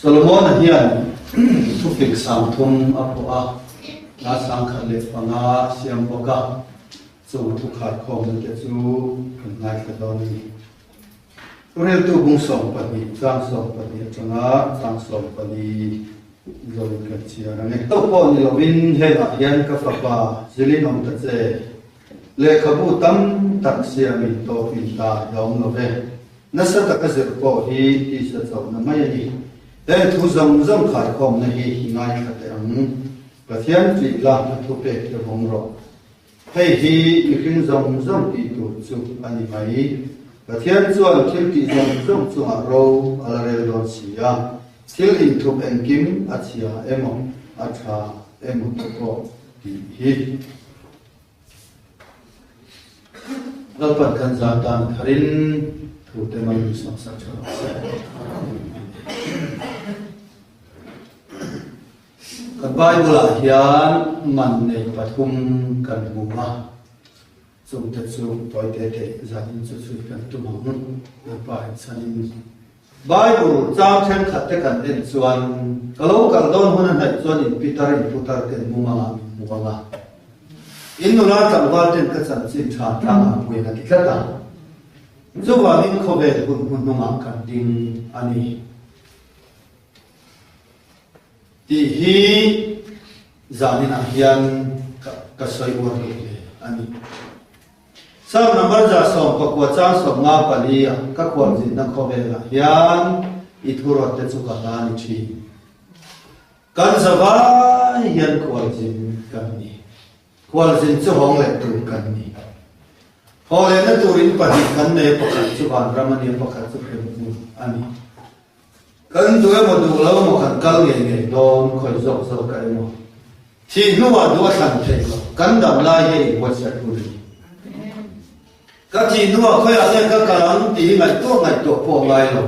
Solomona hian thufik 30 a phuah a, hla 1005 a siam bawk a, chung thu kharkhawmna te chu kan ngaithla dawn a ni. Thuriltu bung 12, chang 12 atanga chang 14 zawin kan chhiar ang e. Tawk pawh ni lovin hengah hian ka fapa zilin awm ta che. Lehkhabu tam tak siamin tawpin ta i awm lo ve. Nasa taka zir pawh hi tisa chauhna mai a ni. Heng thu zawng zawng khaikhawmna hi i ngaithla teh ang. Pathian tih la a thupek te vawng rawh. Hei hi mihring zawng zawng tih tur chu a ni mai. Pathian chuan thil tih zawng zawng chungah ro a la rel dawn si a, thil inthup engkim a chhia emaw a tha emaw te pawh tih hi. Lalpan kan zan tan tharin thu te mai min sawmsak tha rawh se. Kan Bible-ah hian man nei pathum kan hmu a, chungte chu tawi te te zanin chu chhui kan tum ang, Lalpa in chhanin. Bible chang thenkhat te kan en chuan ka lo kal dawn hun a hnaih chuan in pitar in putar ten mumangah min hmu ang a, in nula tlangval ten ka chanchin tha tlangah puiin a ti tlat a, chuvangin khawvel hun hnuhnungah kan ding a ni. Tih hi zaninah hian ka sawi uar duh hle a ni. Psalm number 119 chang 54 ah ka khualzinna khawvelah hian i thurawtte chu ka hla ni thin. Kan zavai hian khualzin kan ni. Khualzin chu hawng leh tur kan ni. Haw lehna turin pahnih kan nei a, pakhat chu vanram a ni a, pakhat chu hremhmun a ni. Kan duh emaw duh lo emaw kan kal ngei ngei dawn khawi zawk zawk a emaw thih hnuah duh a thlan theih loh kan dam lai hi a inbuatsaih hun a ni. Ka thih hnuah khawiah nge ka kal ang tih hi ngaihtuah ngaihtuah pawh a ngai lo.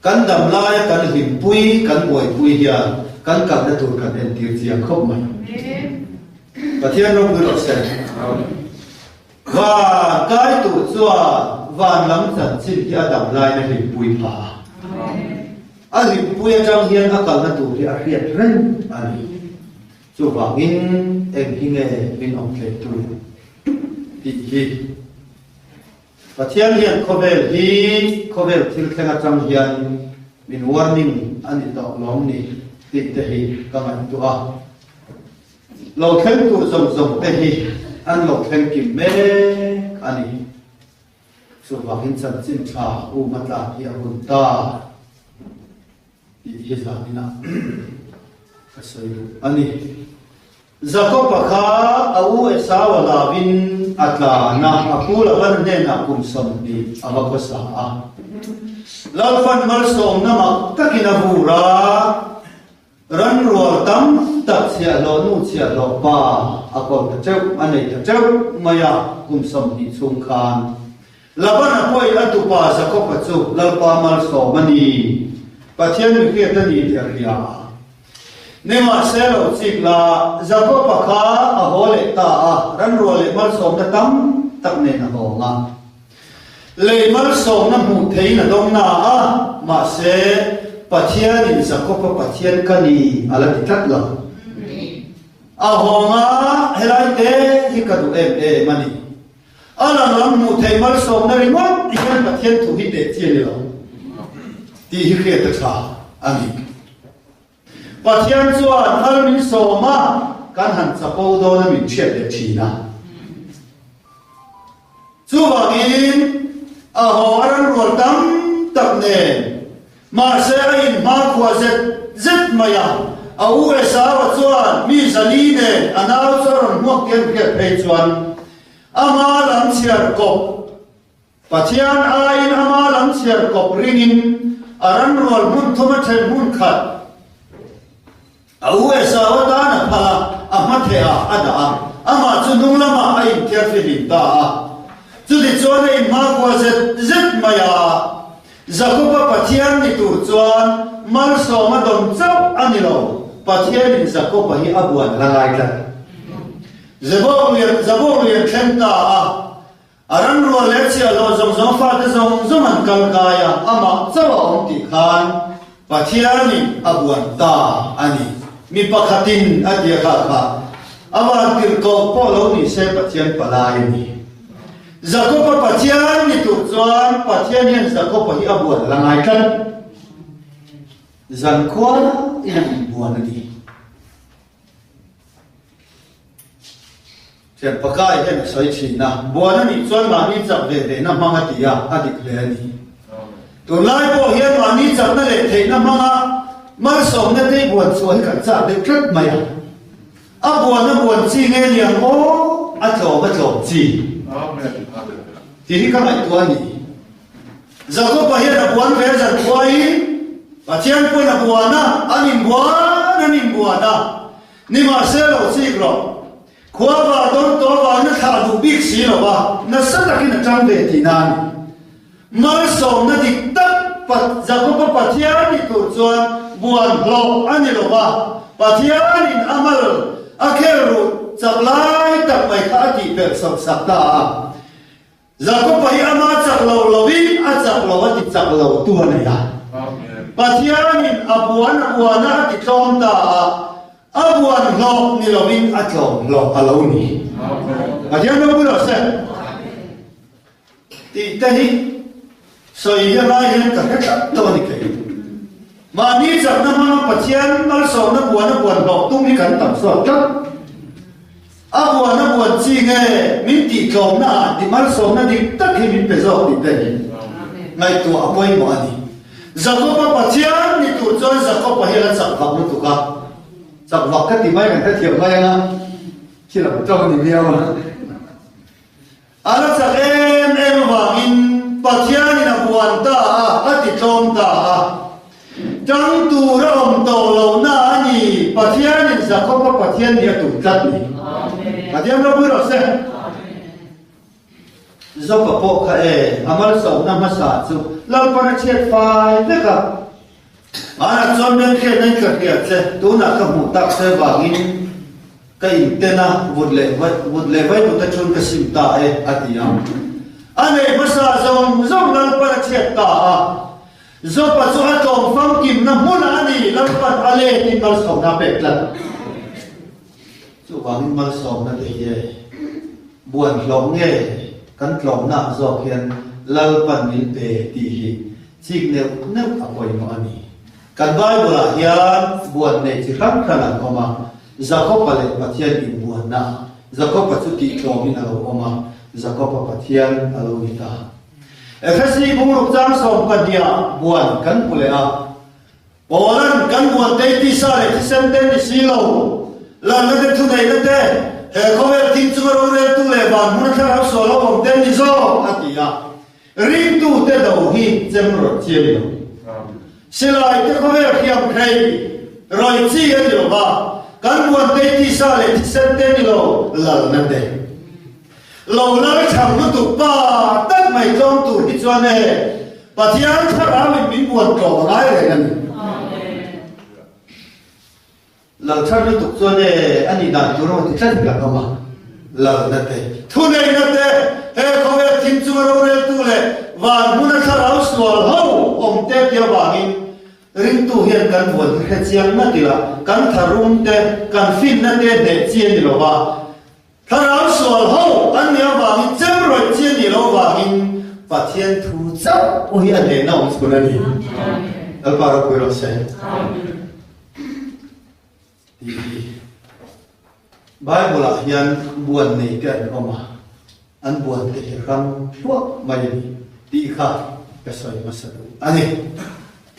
Kan dam laia kan hlimpui kan buaipui hian kan kalna tur kan entir chiang khawp mai. Pathian ropui rawh se. Van kai tur chuan van lam chanchin hi a dam lain a hlimpui pha a. A hlimpui atang hian a kalna tur hi a hriat reng a ni. Chuvangin eng hi nge min awm thei tu tih hi Pathian hian khawvel hi khawvel thil thleng atang hian min warning a ni tawh lawm ni tih te hi ka ngaihtuah a. Lo thleng tur zawng zawng te hi an lo thleng kim mek a ni. Chuvangin chanchin tha um a tlan hi a hun ta tih hi zaninah ka sawi duh a ni. Jakob-a kha a u Esau-a lavin a tlan a, a pu Laban hnenah kum 20 a va khawsa a. Lalfan malsawmna mak takin a vur a. Ran rual tam tak chhiahhlawh nu chhiahhlawh pa a ko ta teuh a nei ta teuh mai a, kum 20 chhung khan Labana pawhin a tupa Jakob-a chu Lalpa malsawm a ni, Pathian mi hriat a ni tih a hria a. Nimahse lo chik la, Jakob-a kha a haw leh ta a, ran rual leh malsawmna tam tak nen a hawng a. Lei malsawmna hmuh theiin a dawng na a, mahse Pathianin Jakob-a Pathian ka ni a la ti tlat lo. A hawng a, helai te hi ka duh em em a ni. A lang lam hmuh theih malsawmna ringawt hian Pathian thu hi teh chi a ni lo tih hi hriat a tha a ni. Pathian chuan mal min sawm a, kan han chapo dawn a min hriat leh thin a. Chuvangin a haw a ran rual tam tak nen, mahse a inhmakhua zet zet mai a. A u Esau-a chuan mi zali nen a nau chu a rawn hmuak tih an hriat phei chuan ama lam chhiar kawp Pathian aiin ama lam chhiar kawp ringin a ran rual hmun thum a then hmun khat A u Esau atan a phal a, a hmatheh ah a dah a, amah chu hnung lamah a inthiarfihlim ta a. Chutichuan a inhmakhua zet zet mai a, Jakob-a Pathian ni tur chuan malsawm a dawn chauh a ni lo, Pathianin Jakob-a hi a buan la ngai tlat. Jabok lian thleng ta a, A ram rual leh chiahlo zawng zawng, a fate zawng zawng an kal kai a, amah chauh a awm tih khan Pathianin a buan ta a ni. Mi pakhatin a ti a kha kha, a vantirhkoh pawh lo ni se Pathian palai a ni. Jakob-a Pathian ni tur chuan Pathian hian Jakob-a hi a buan la ngai tlat. Zankhua in a inbuan a ni. Thian pakai hian a sawi thin a, buan a nih chuan mahni chak ve vehna hmang a ti a, a dik hle a ni. Tunlai pawh hian mahni chakna leh theihna hmanga malsawmna te buan chhuah hi kan chak deuh tlat mai a. A buan a buan chi nge niang aw, a tlawm a tlawm chi. Tih hi ka ngaihtuah a ni. Jakob-a hian a buan ve zan khuaiin Pathian pawhin a buan a, an inbuan an inbuan a. Nimahse lo chik rawh. Khua va dawn tawh avangin a thlah duh bik si lo va, nasa takin a tang ve tihna a ni. Malsawmna dik tak Jakob-a Pathian ni tur chuan buan hlawh a ni lo va, Pathianin a mal a khel ruh chak lai tak mai kha a tihperh sawk sak ta a. Jakob-a hi ama chak lo loin a chak lo a ti chak lo tu a nei a. Pathianin a buan a buana a ti tlawm ta a, a buan hlawh ni loin a tlawm hlawh a lo ni. Pathian ropui rawh se. Tih te hi sawi hi lai hian ka hre tlat lo a ni kei. Mahni chakna hmanga Pathian malsawmna buan a buan hlawh tum hi kan tam zawk tlat. A buan a buan chi nge min tih tlawmna ah ti malsawmna dik tak hi min pe zawk tih te hi ngaihtuah a pawimawh a ni. Jakob-a Pathian ni tur chuan Jakob-a hian a chak vak lutuk a, chak vak ka ti mai kan hrethiam mai anga thil ang tawk a ni miau a. A la chak em em avangin Pathianin a buan ta a, a ti tlawm ta a. Tang tur a awm tawh lohna a ni, Pathianin Jakob-a Pathian nih a tum tlat ni. Pathian ropui rawh se. Job-a pawh kha e, a malsawmna hmasa chu Lalpan a chhiat fai vek a. Hmanah chuan Biangkhian in ka hria che, tunah ka hmuh tak che vangin ka inten a, vut leh vut leh vai vut atun ka sim ta e, a ti a. A nei hmasa zawng zawng Lalpan a chhiat ta a, Jopa chu a tlawm famkimna hmunah a ni, Lalpan a letin malsawmna a pek tlat. Chuvangin malsawmna te hi e, buan hlawh nge kan tlawmna zawk hian Lalpan min pe tih hi chik neuh neuh a pawimawh a ni. Kan Bible-ah hian buan nei chi hrang hrang an awm a, Jakob-a leh Pathian inbuanna, Jakob-a chu tihtlawmin a lo awm a, Jakob-a Pathian a lo ni ta. Efesi bungruk chang sawmpahniah buan kan hmu leh a. Paula'n kan buantei tisa leh thisen te ni si lo, lanna te thuneihna te, he khawvel thing chunga roreltu leh van hmuna thlarau sual ho awm te ni zawk, a ti a. Ringtute do hi chem rawih chi a ni lo. Silai te khawvel hriam hrei rawih chi a ni lo va, kan buantei tisa leh thisen te ni lo, lalna te. Lo lal chhang lutuk pa tak mai tlawm tur hi chuan e Pathian thlarau in min buan tlawm a ngai reng a ni. Lal chhang lutuk chuan e a nih dan tur emaw ti tlat hi kan awm a. Lalna te, thuneihna te, he khawvel thim chunga roreltu leh van hmuna thlarau sual ho awm te tia vangin ringtu hian kan buan hi hre chiang ngat ila kan tharum te, kan finna te hneh chi a ni lova. Thlarau sual ho an nih avangin chem rawih chi a nih loh avangin Pathian thu chauh pawh hi a hnehna awm chhun a ni. Lalpa ropui rawh se. Tih hi Bible ah hian buan nei te an awm a, an buan te hi ram hluah mai a ni tih kha ka sawi hmasa duh a ni.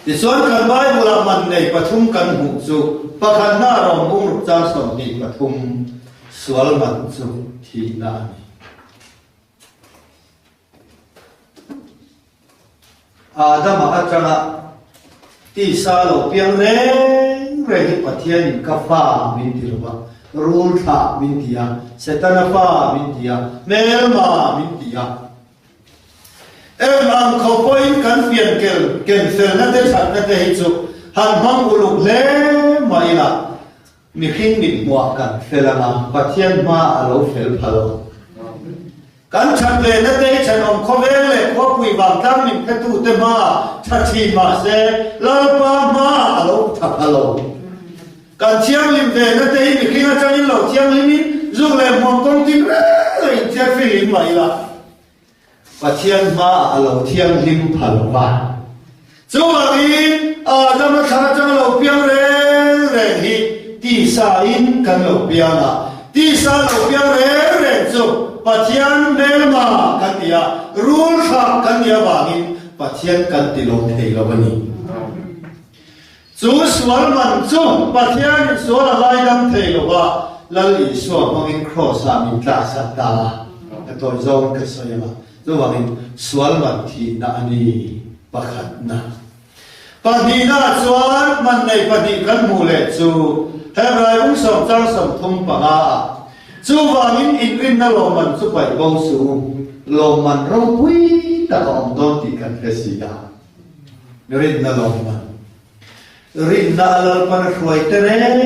Tichuan kan Bible-ah man nei pathum kan hmuh chu pakhatna rawng bungruk chang 23 sual man chu thihna a ni. Adama atanga tisa lo piang reng reng hi Pathianin ka fa min ti lo va, rul thlah min ti a, Setana fa min ti a, hmelma min ti a. Eng ang kho pawhin kan pian kel ken felna te thatna te hi chu han hmang uluk hle mah ila mihring mit hmuah kan fel anga Pathian hma a lo fel pha lo. Kan that lehna te hi thenawm khawveng leh khua. ropui vangtlang min phetute hmaah tha thin mah se, Lalpa hmaah a lo tha pha lo. Kan thianghlim ve na te hi mihring atangin lo thianghlimin zuk leh hmuam kawng tin reng a inthiar fihlim mah ila, Pathian hmaah a lo thianghlim pha lo va. Chuvangin Adama thlan atanga lo piang reng reng hi tisa in kan lo piang a, tisa lo piang reng reng chu Pathian hmelma kan ni a, rul thlah kan nih avangin Pathian kan ti lo thei lo a ni. Chu sual man chu Pathianin sual a ngaidam thei lo va, Lal Isua hmangin Kraws-ah min tlaksak ta a, ka tawi zawngin ka sawi ang a, chuvangin sual man thihna a ni pakhatna. Pahnihnaah chuan man nei pahnih kan hmuh leh chu Hebrai ung sawm chang 35 ah, Chuvangin inrinna lawmman chu paih bo suh u, lawmman ropui tak a awm dawn tih kan hre si a. Rinna lawmman. Rinna a Lalpan a hruai te reng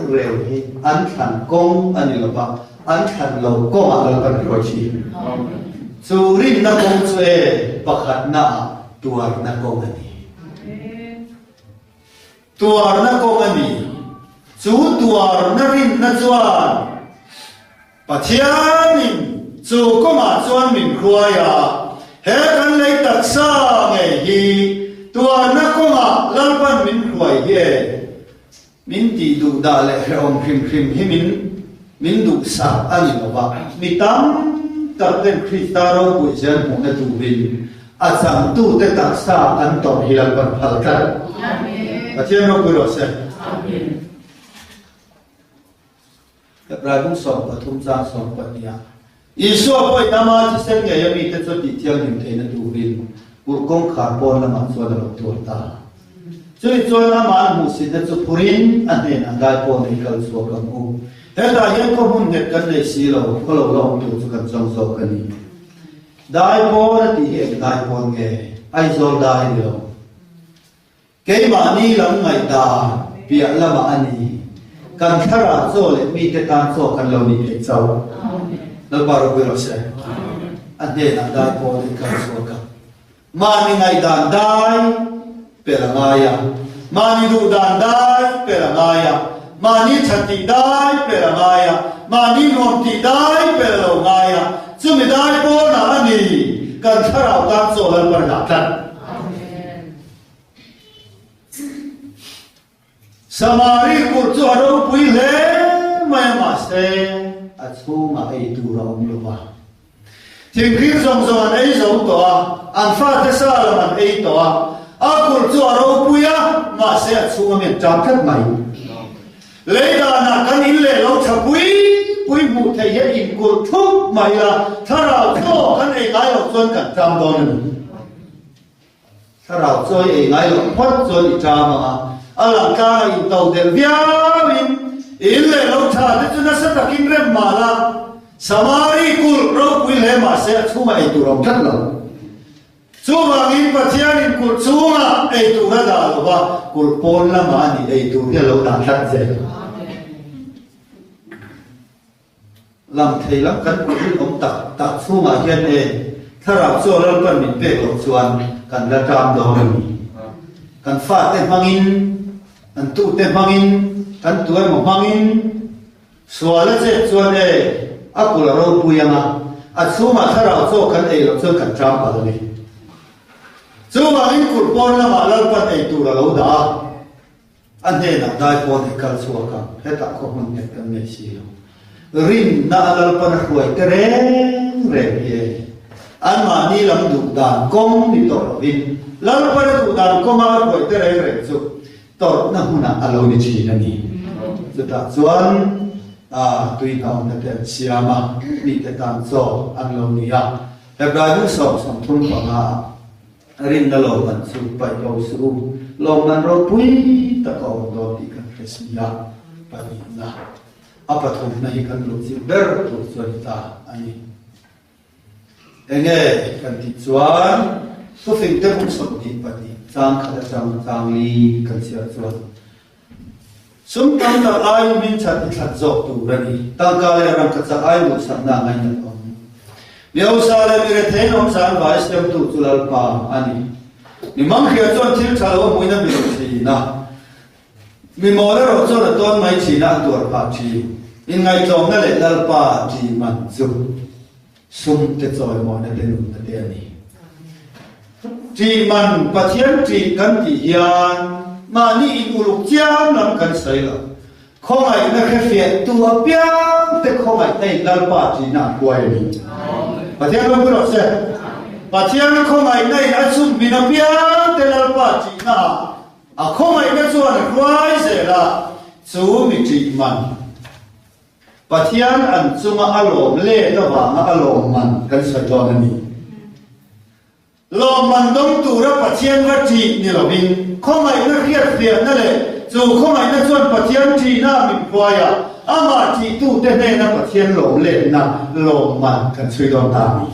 reng hi an thlan kawng a ni lova, an thlan lo kawngah Lalpan a hruai thin. Chu rinna kawng chu e pakhatna ah tuarna kawng a ni. Tuarna kawng a ni. Chu tuarna rinna chuan Pathianin chu kawngah chuan min hruai a, he kan lei taksa ngei hi tuarna kawngah Lalpan min hruai hi e, min tih duh dah leh hrehawm hrim hrim hi min min duhsak a ni lo va. Mi tam tak ten Krista ropui zel hmuhna turin a changtute taksa an tawrh hi Lalpan phal tlat. Pathian ropui rawh se. Hebrai bung 13 chang 12 ah, Isua pawhin ama thisen ngei a mite chu a tih thianghlim theihna turin kulh kawngkhar pawn lamah chuan a lo tuar ta. Chumi chuan amah an hmuhsitna chu phurin a hnenah dai pawn ei kal chhuak ang u. Hetah hian khaw hmun nghet kan nei si lo, khaw lo la awm tur chu kan zawng zawk a ni. Dai pawn a tih hi eng dai pawn nge? Aizawl dai a ni lo. Keimahni lam ngaihdan piah lamah a ni. Kan thlarau chaw leh mite tan chaw kan lo nih theih chauh. Lalpa ropui rawh se. A hnenah dai pawn in kal chhuak a. Mahni ngaihdan dai pel a ngai a. Mahni duhdan dai pel a ngai a. Mahni that tih dai pel a ngai a. Mahni nuam tih dai pel a lo ngai a. Chumi dai pawnah a ni kan thlarau tan chaw Lalpa dah tlat. Samari kulh chu a ropui hle mai a, mahse a chhungah ei tur a awm lo va. Thingthil zawng zawng an ei zo tawh a, an fate sa lam an ei tawh a. A kulh chu a ropui a, mahse a chhunga mi an ṭam tlat mai. Lei danah kan in leh lo ṭha pui pui hmuh theih hian inkulh thup mai la, thlarau chaw kan ei ngai loh chuan kan ṭam dawn a ni. Thlarau chawi ei ngai loh phawt chuan i ṭam ang a, a lang tlangah in to delh viauin in leh lo ṭha te chu nasa takin rem mah la, Samari kulh ropui hle mah se a chhungah ei tur a awm tlat lo. Chuvangin Pathianin kulh chhungah ei tur a dah lo va, kulh pawn lamah a ni ei tur hi a lo dah tlat zel. Lam thei lam kan kulh rinawm tak tak chhungah hian e thlarau chaw Lalpan min pek loh chuan kan la ṭam dawn a ni. Kan fate hmangin, kan tute hmangin, kan tu emaw hmangin sual a chet chuan e a kulh a ropui ang a, a chhungah thlarau chaw kan ei loh chuan kan ṭam palh a ni. Chuvangin kulh pawn lamah Lalpan ei tur a lo dah a. A hnenah dai pawn i kal chhuak ang, hetah khaw hmun nghet kan nei si lo. Rinna a Lalpan a hruai te reng reng hi e. Anmahni lam duh dan kawng ni tawh lovin Lalpan a duh dan kawnga a hruai te reng reng chu tawrhna hmunah a lo ni thin a ni. Chutah chuan tui hnawmna te an siam a, mite tan chaw an lo ni a. Hebrai 35 ah Rinna lawmman chu paih bo suh u, lawmman ropui tak a awm dawn tih kan hre si a, pahnihna, a pathumna hi kan luhchilh ber tur chu a ni ta a ni. Enge kan tih chuan thufing te bung 22 chang khat atang chang li kan chhiar chuan sum tam tak aiin hmingchhat i thlan zawk tur a ni, tangka leh rangkachak ai duhsakna ngainat awm. Mi hausa leh mi rethei awm zan vai siamtu chu Lalpa a ni. Mi manghria chuan thil tha lo a hmuin a hmu thin a, mi mawl erawh chuan a tawn mai thin a, a tuar phah thin. Inngaihtlawmna leh Lalpa ṭih man chu sum te chawimawina te nunna te a ni. Ṭih man Pathian ṭih kan tih hian mahni in uluk chiam lam kan sawi lo. Khawngaihna hrefiahtu apiang te khawngaihna in Lalpa ṭihna a hruai a ni. Pathian ropui rawh se. Pathian khawngaihna in a chhun min apiang te Lalpa ṭihna ah a khawngaihna chuan a hruai zel a, chu mi ṭih man Pathian an chunga a lawm let avanga a lawm man kan sawi dawn a ni. Lawmman dawng tura Pathian va ṭih ni lovin, khawngaihna hriatfiahna leh chu khawngaihna chuan Pathian ṭihna min hruai a, amah ṭihtute hnena Pathian lawmletna lawmman kan chhui dawn ta a ni.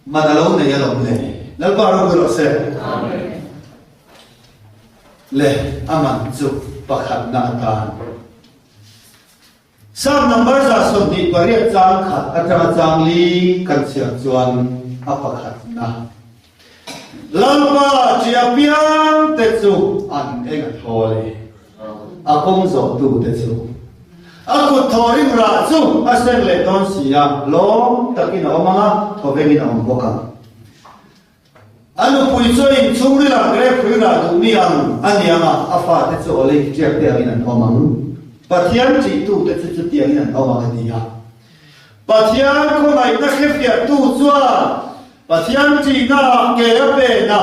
Man a lo nei alawm le. Lalpa ropui rawh se. Le a man chu pakhatna atan. Psalm number 128 chang khat atanga chang li kan chhiar chuan a pakhatna, Lalpa ṭia piang te chu an eng a thawl e, a kawng zawhtu te chu a kut thawhrim rah chu a seng leh dawn si a, lawm takin a awm ang a, thawvengin a awm bawk ang. A nupui chu a inchhungril ah grep hrui rah duh mi ang a ni ang a, a fate chu olive ṭiak te angin an awm ang. Pathian ṭihtute chu chutiangin an awm ang a ti a. Pathian khawngaihna hrefiahtu chuan Pathian ṭihna ah ke a pen a,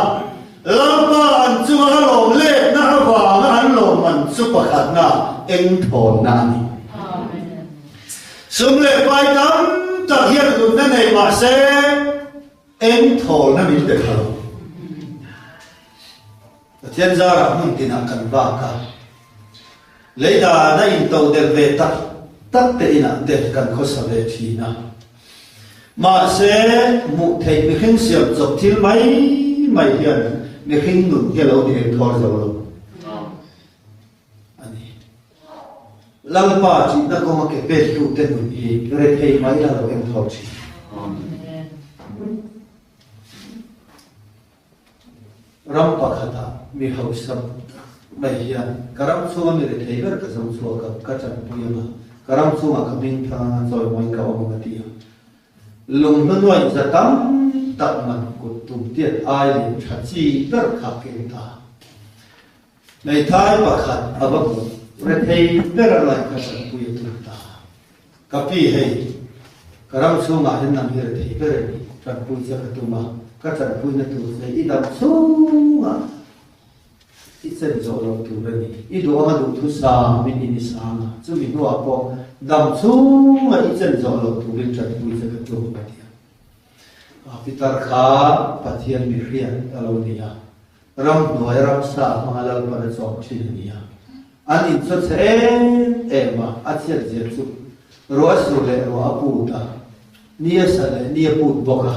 Lalpa an chunga a lawm letna avanga an lawmman chu pakhatna eng thawnna a ni. Sum leh pai tam tak hian hlutna nei mah se, Eng thawlna min pe kha lo. Pathian zarah hmun tinah kan vak a, lei dana into delh ve tak tak te inah te kan khawsa ve thin a. Mahse, hmuh theih mihring siam chawp thil mai mai hian mihring nun hi a lo ti engthawl zo lo a ni. Lalpa ṭihna kawnga ke pettute nun hi rethei mai la lo engthawl ṭhin. Ram pakhatah mi hausa tak mai hian ka ram chhunga mi rethei ber ka zo chhuak a, ka ṭanpui ang a, ka ram chhungah ka hming thang ang a, chawimawiin ka awm ang a ti a. Lunghlu nuaih za tam tak man kut tum tiat ai leh ṭha chi ber kha keng ta. Hmeithai pakhat a va hmu rethei ber a lai kha tanpui a tum ta. Ka pi hei, ka ram chhungah hian nang hi rethei ber a ni, tanpui che ka tum a, ka tanpuina tur che i dam chhungah i chen zawh loh tur a ni. I duh anga duhthu sang in in i sang a, chumi hnuah pawh dam chhungah i chen zawh loh turin tanpui che ka tum a ti a. Pitar kha Pathian mihriat a lo ni a. Ramhnuai ramsa hmanga Lalpan a chawm thin a ni a, an inchaw chhe em em a, a chhiat zia chu ruah a sur leh ruah a put a, ni a sa leh ni a put bawk a,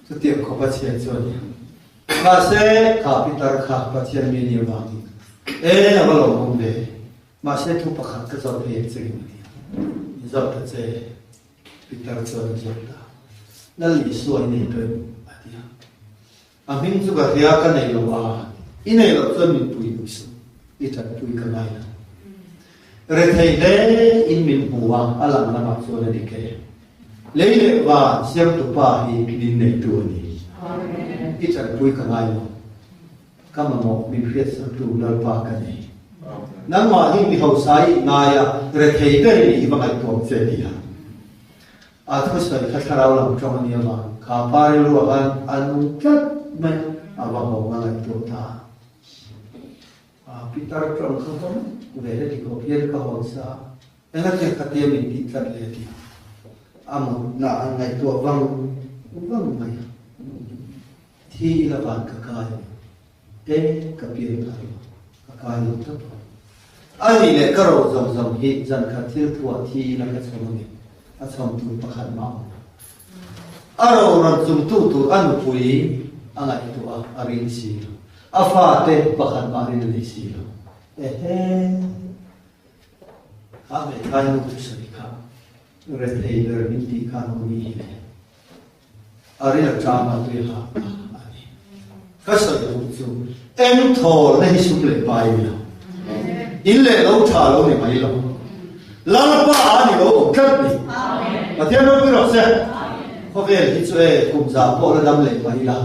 chutiang khawp a chhiat chu a ni. Mahse, kha pitar kha Pathian mi ni avangin e a va lawmawm ve, mahse thu pakhat ka zawt thei ang che ngem a ti a, in zawt ta che. Pitar chuan a zawt ta, Lal Isua i nei tawh em? a ti a. A hming chu ka hria ka nei lo a, i nei loh chuan min pui duh suh, i tanpui ka ngai lo. Rethei hle in min hmu a, a lang lamah chuan a dik e. Lei leh van siamtu pa hi min neitu a ni. I tanpui ka ngai lo. Ka mamawh min hriatsamtu Lalpa ka nei. Nangmah hi mi hausa i ngai a, rethei ber i nih hi va ngaihtuam che ti a. A thusawi kha thlarau lam tawng a nia vang kha pa rilruah khan a nung tlat mai a, a va hawng a ngaihtuah ta a. Pitar tawng kha va ve heti khawp hian ka hawn sa a, engatia khatia min tih tlat le a ti a. A mutna an ngaihtuah vang vang mai a, thi ila van ka kai a ni. E, ka pian thar lo, ka kai lo tlat lo. A nih leh ka ro zawng zawng hi zan khat thil thuah thi ila ka chhawm ange, a chhawm tur pakhat mah awm lo. A ro rawn chungtu tur a nupui a ngaihtuah a, a ring si lo. A fate pakhat mah rin a nei si lo. Ehe, kha hmeithai nu thusawi kha. Rethei ber min tih khan awm ni hi le. A ril tang a tui hah ta a ni. Ka sawi duh chu eng thawl na hi sum leh pai ni lo. In leh lo tha lo ni mai lo. Lalpa a ni lo awm tlat ni. Pathian ropui rawh se. Khawvel hi chu e kum za pawh la dam leh mai la.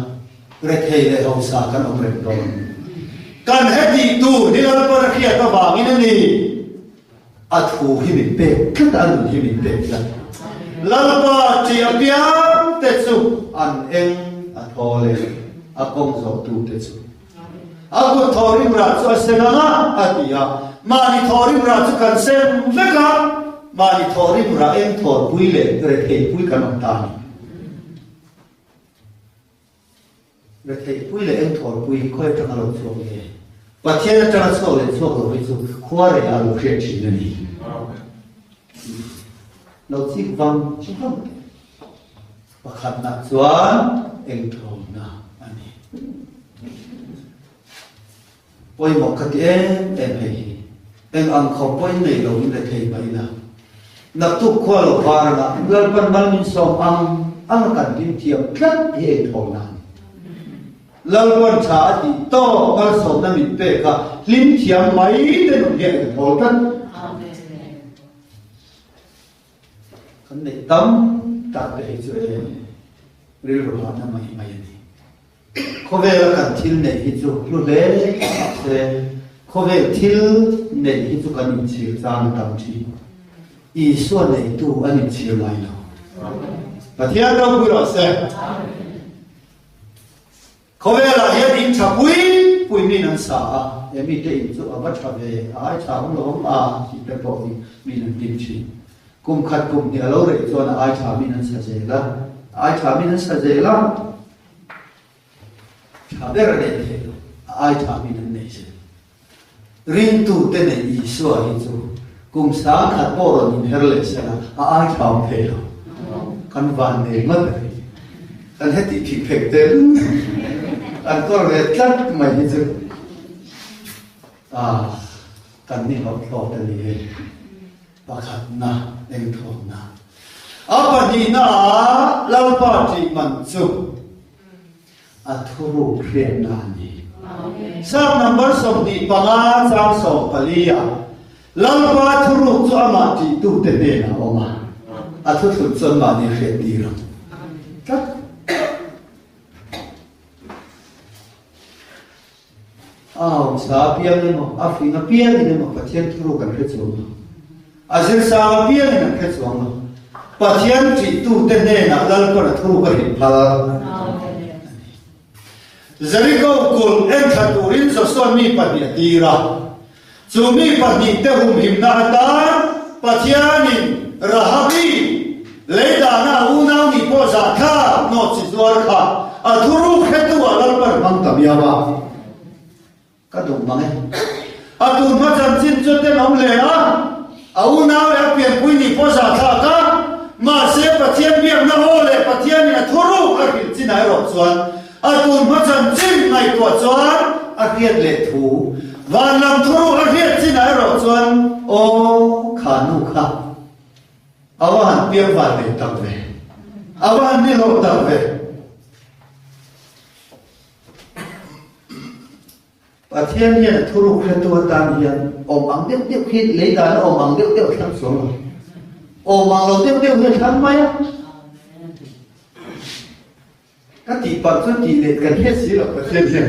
Rethei leh hausa kan awm reng dawn. Kan hetih tur hi Lalpan a hriat avangin a ni. A thu hi min pek tlat a, a nun hi min pek tlat. Lalpa ṭih apiang te chu an eng a thaw leh a kawng zawhtute chu. A kut thawhrim rah chu a sen ang a, a ti a. Mahni thawhrim rah chu kan sem vek a, mahni thawhrim rah eng thawrpui leh retheihpui kan awm ta a ni. Retheihpui leh engthawlpui hi khawi atanga lo chhuak nge? Pathian atanga chhuak leh chhuak lo hi chu khua reh ah lo hriat thin a ni. Lo chik vang vang teh. Pakhatna chuan engthawlna a ni. Pawimawh ka ti em em hei hi. Eng ang khawp pawhin nei lo in rethei mai ila. Naktuk khua lo var anga Lalpan mal min sawm ang ang a kan hlim thiam tlat hi eng thawn a ni. Lalpan tha a tih tawk malsawmna min pek a hlim thiam mai te nun hian kan thawl tlat. Kan neih tam tak te hi chu e rilru hahna mai mai a ni. Khawvela kan thil neih hi chu hlu hle mahse khawvel thil neih hi chu kan inchhir chang a tam thin. Isua neitu an inchhir ngai lo. Pathian ropui rawh se. Khawvelah hian in tha pui pui min an sa a, he mite in chu a va tha ve, a ai tha awm lo awm a tih te pawh hi min an hlim thin. Kum khat kum hnih a lo reh chuan a ai tha min an sa zel a, a ai tha min an sa zel a. Tha ber a nei thei lo, a ai tha min an nei zel. Ringtute neih Isua hi chu kum 10,000 pawh rawn inher leh se la, a ai tha awm thei lo. Kan van nei ngawt a ni. Kan heti phih phek tel an kawr ve tlat mai hi chu a kan ni hlawh thlawt a ni e. Pakhatna engthawkna. A pahnihna ah Lalpa ṭih man chu a thuruk hriatna a ni. Psalm number 25 chang 14 ah Lalpa thuruk chu amah ṭihtute hnenah a awm a, a thuthlun chuan mahni hriattir ang tlat. A hausa apiang emaw, a fing apiangin emaw Pathian thuruk an hre chuang lo. A zirsang apiangin an hre chuang lo. Pathian ṭihtute hnenah Lalpan a thuruk a hrilh phal a ni. Jeriko kulh en thla turin Joshua mi pahnih a tir a. Chu mi pahnihte humhimna atan Pathianin Rahabi lei dahna a unau nih pawh zahthlak nawt chi zuar kha a thuruk hretu ah Lalpan hmang ta miau a. Ka duh mang e. A tun hma chanchin chu tenawm hle a, a unau leh a pianpui nih pawh zahthlak a, mahse Pathian biakna aw leh Pathianin a thuruk a hrilh chinah erawh chuan A tun hma chanchin ngaihtuah chuan a hriat leh thu, van lam thuruk a hriat chinah erawh chuan aw kha nu kha a va han piang van nei tak ve, a va han ni hlawh tak ve. Pathian hian a thuruk hretu atan hian awm ang deuh deuh khi lei dan a awm ang deuh deuh a thlang chuang lo. Awm ang lo deuh deuh hi a thlang mai a. Ka tih palh chuan tih leh kan hriat si lo Pathian hian.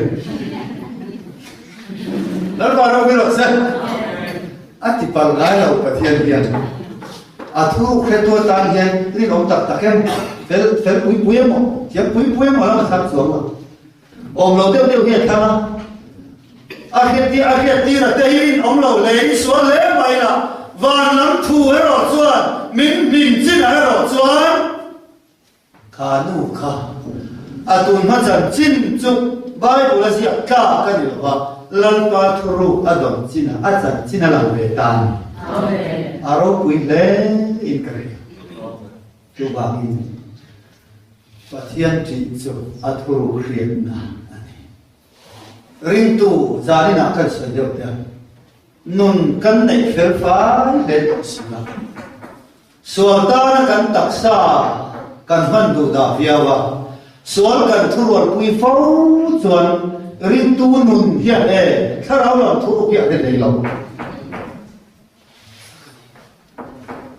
Lalpa ro hi rawh se. A ti palh ngai lo Pathian hian. A thu hretu atan hian rinawm tak tak em, fel fel pui pui emaw, thiam pui pui emaw lam a thlang chuang lo. Awm lo deuh deuh hi a thlang a. A hriat tir a hriat tir a te hi rinawm lo hle i sual hle mai la. Van lam thu erawh chuan min hmin chinah erawh chuan Kha nu kha a tun hma chanchin chu Bible a ziak tlak a ni lo va, Lalpa thuruk a dawn chinah a chanchin a lang ve ta a ni. A ropui hle in ka hria. Chuvangin Pathian ṭih chu a thuruk hriatna a ni. Ringtu zaninah kan sawi deuh te a, nun kan neih fel fai hle tawh si a. Sual tana kan taksa kan hman duh dah viau a, sual kan thurualpui fo chuan ringtu nun hian e thlarau lam thuruk hi a hre thei lo.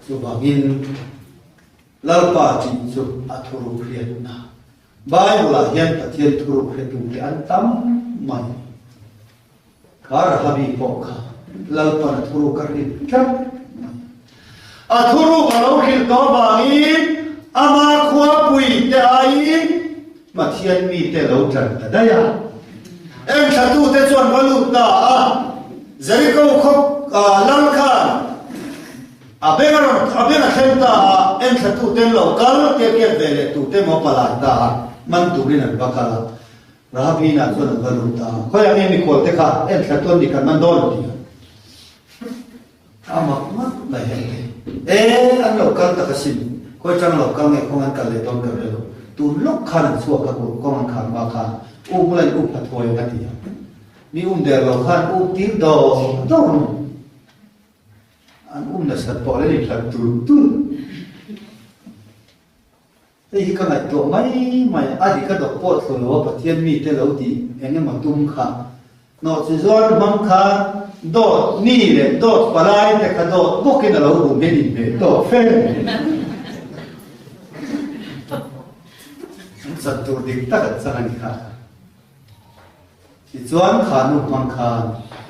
Chuvangin Lalpa tih chu a thuruk hriatna. Bible-ah hian Pathian thuruk hretute an tam mai. Kha Rahabi pawh kha Lalpan a thuruk a hrilh tlat mai. A thuruk a lo hrilh tawh avangin ama khuapui te aiin Pathian mite lo tlan ta daih a. Enthlatute chuan va lut ta a, Jeriko khaw lal khan a beng a rawn a beng a thleng ta a, enthlatuten lo kal tia kiat ve leh tute maw palai ta a, man turin an va kal a. Rahabina chuan an va lut ta a, Khawiah nge mikhualte kha enthlatu an nih kan man dawn? a ti a. A mak mak mai heng te. E, an lo kal tak asin. Khawi tang lo kal nge kawng an kal leh dawn ka hre lo. Tun lawk khan an chhuak a kulh kawng an khar hma khan u bula in up a thawi ang a ti a. Mi um der lo khan up tir dawr dawr mai. An um nasat pawh le inhlat tul tul. Hei hi ka ngaihtuah mai mai a, a dik a dawk pawh thlu lo a Pathian mite lo tih eng emaw tum kha. Hnawhchi zuar hmang kha dawt mi leh dawt palai te kha dawt bawkin a lo bum hian inhmeh tawk fe mai. An chan tur dik tak an chang a ni kha. Tichuan kha nu hmang khan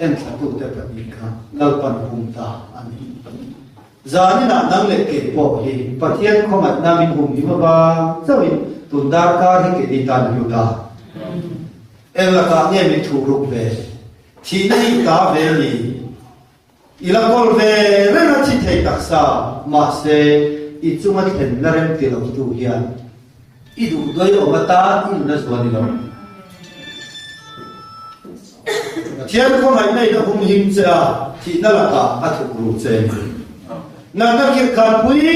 enthlatute pahnih kha Lalpan hum ta a ni. Zaninah nang leh kei pawh hi Pathian khawngaihna min hum him avang chauhin tun darkar hi keini tan a hlu ta. Eng lakah nge min thuh ruk ve? Thihna hi i ta ve ni. I la kawl ve reng a thi thei taksa, mahse i chunga thlenna rem ti lo tu hian i duh duai awm atan i nun a zuan i lo. Pathian khawngaihna in a hum him che a, thihna lakah a thuk ru che a ni. Natna khirhkhan pui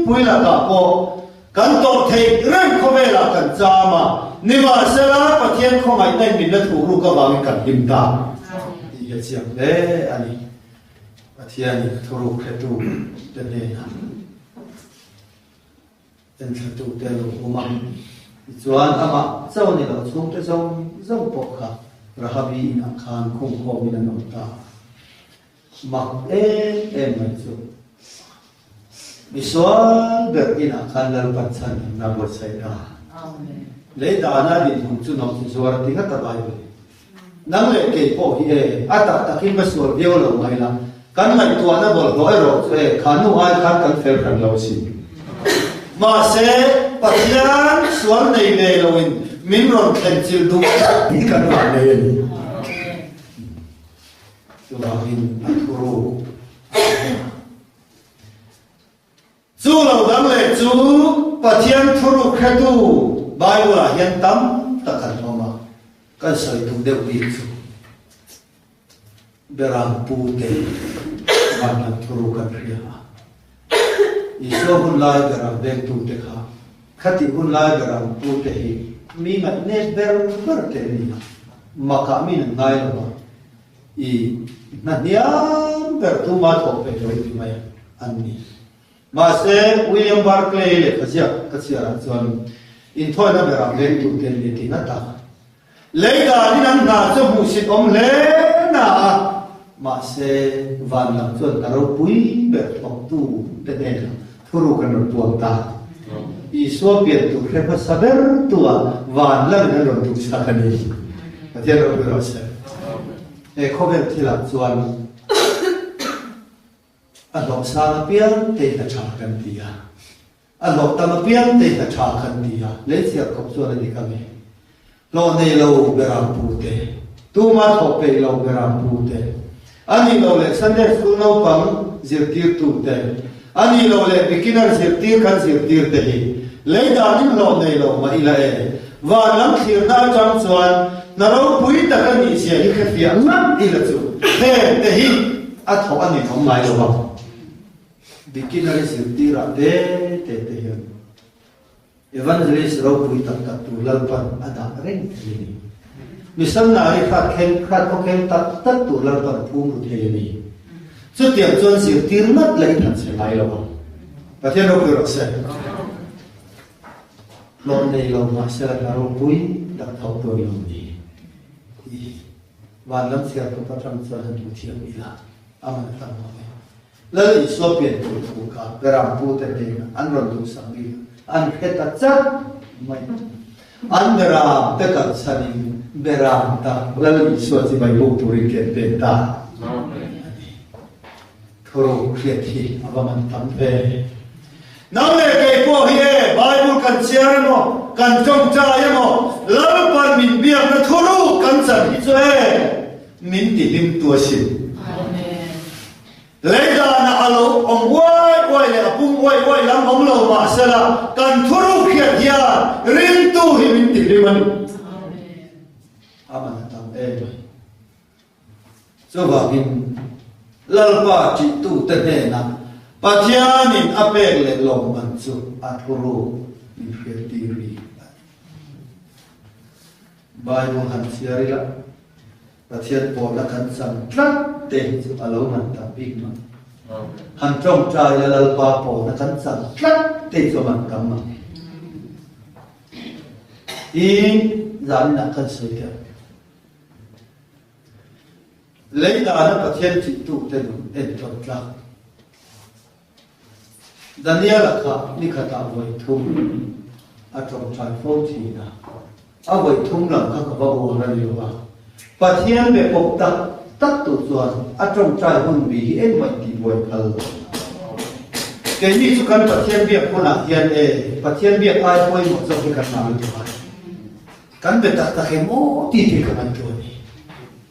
pui lakah pawh kan tawrh theih reng khawvelah kan cham a, nimahsela Pathian khawngaihna in min la thuh ruk avangin kan hlim ta tih hi a chiang hle a ni. Pathianin thuruk hretu te hnenah Enthlatute a lo hum a, tichuan amah chauh ni lo chhungte zawng zawng pawh kha Rahabi inah khan khungkhawmin an awm ta a. Mak em em mai chu misual ber inah khan Lalpan chhan himna buatsaih ta. Lei dana dinhmun chu nawmchi zuar a ti ngat a Bible in. Nang leh kei pawh hi e, a tak takin va sual viau lo mai la, kan ngaihtuahna bawlhhlawh erawh chu e, kha nu ai khan kan fel hran lo asin. Mahse, Pathian sual nei ve loin min rawn thlen chilh duh tlat hi kan vah nei a ni. Chuvangin a thuruk a hmu a. Chu lo dang leh chu Pathian thuruk hretu Bible-ah hian tam tak an awm a, kan sawi duh deuh bik chu Beram pute van lam thuruk an hria a. Isua hun lai Beram vengtute kha khatih hun lai Beram pute hi mi ngaihnep ber ber te an ni a, makah min an ngai lo a. I hna hniam ber tuma thawh peih lo ti mai an ni. Mahse, William Barclay lehkha ziak ka chhiarah chuan inthawina berah veng tur te an ni tih ngat a. Lei danin an hna chu hmuhsit awm hle na a, mahse van lam chuan hna ropui ber thawktu te hnenah thuruk an rawn puang ta. Isua pian tur hre hmasa ber tua van lamin an rawn duhsak a ni. Pathian ropui rawh se. He khawvel thilah chuan a hlawh sang apiang te hna tha kan ti a, a hlawh tam apiang te hna tha kan ti a, lei chhiar khawp chuan a dik ang e. Hlawh nei lo beram pu te, tuma thawh peih lo beram pu te, a nih loh leh Sunday School naupang zirtirtu te, a nih loh leh beginner zirtir kan zirtir te hi lei danin hlawh nei lo mah ila e. Van lam thlirna atang chuan hna ropui tak a nih zia hi hrefiah ngat ila chu heng te hi a thawh a ninawm ngai lo ang. Beginner i zirtirah te te te hian. Evangelist ropui tak tak tur Lalpan a dah reng thei a ni. Missionary hrat thleng hrat khawkheng tak tak tur Lalpan a phum ru thei a ni. Chutiang chuan zirtir ngat la i than chhe ngai lo ang. Pathian ropui rawh se. Hlawh nei lo mahsela hna ropui tak tho tur lo ni. Hi van lam chhiar khawp atang chuan han duh thiam ila a man a tam mang e. Lal Isua pian tur thu kha Beram pute hnenah an rawn duhsak bik a, an hre ta chat mai. An Beram te kalsanin Beram tak Lal Isua chibai buk turin ken pek ta a ni. Thuruk hriat hi a va man tam ve. Nang leh kei pawh hi e, Bible kan chhiar emaw, kan tawngtai emaw, Lalpan min biakna thuruk kan chan hi chu e, min ti hlim tu asin. Lei danah a lo awm uai uai leh a pum uai uai lam awm lo mahsela, kan thuruk hriat hian ringtu hi min ti hlim a ni. A man a tam em mai. Chuvangin, Lalpa ṭihtute hnenah Pathianin a pek leh lawmman chu a thuruk min hriattir hi a ni. Bible han chhiar ila, Pathian pawhna kan chang tlat te hi chu a lo man tam bik mang. Han ṭawngṭai ila Lalpa pawhna kan chang tlat te hi chu a man tam mang. Hi zaninah kan sawi teh ang. Lei dana Pathian ṭihtute nun entawn tlak. Daniela kha ni khatah vawi thum a ṭawngṭai fo thin a, a vawi thum lam kha ka va uar a ni lo a, Pathian be pawp tak tak tu chuan a ṭawngṭai hun bi hi engmah intihbuai phal lo. Keini chu kan Pathian biak hunah hian e, Pathian biak ai pawimawh zawk hi kan ngah lutuk a. Kan be tak tak em aw ti tih ka ngaihtuah a ni.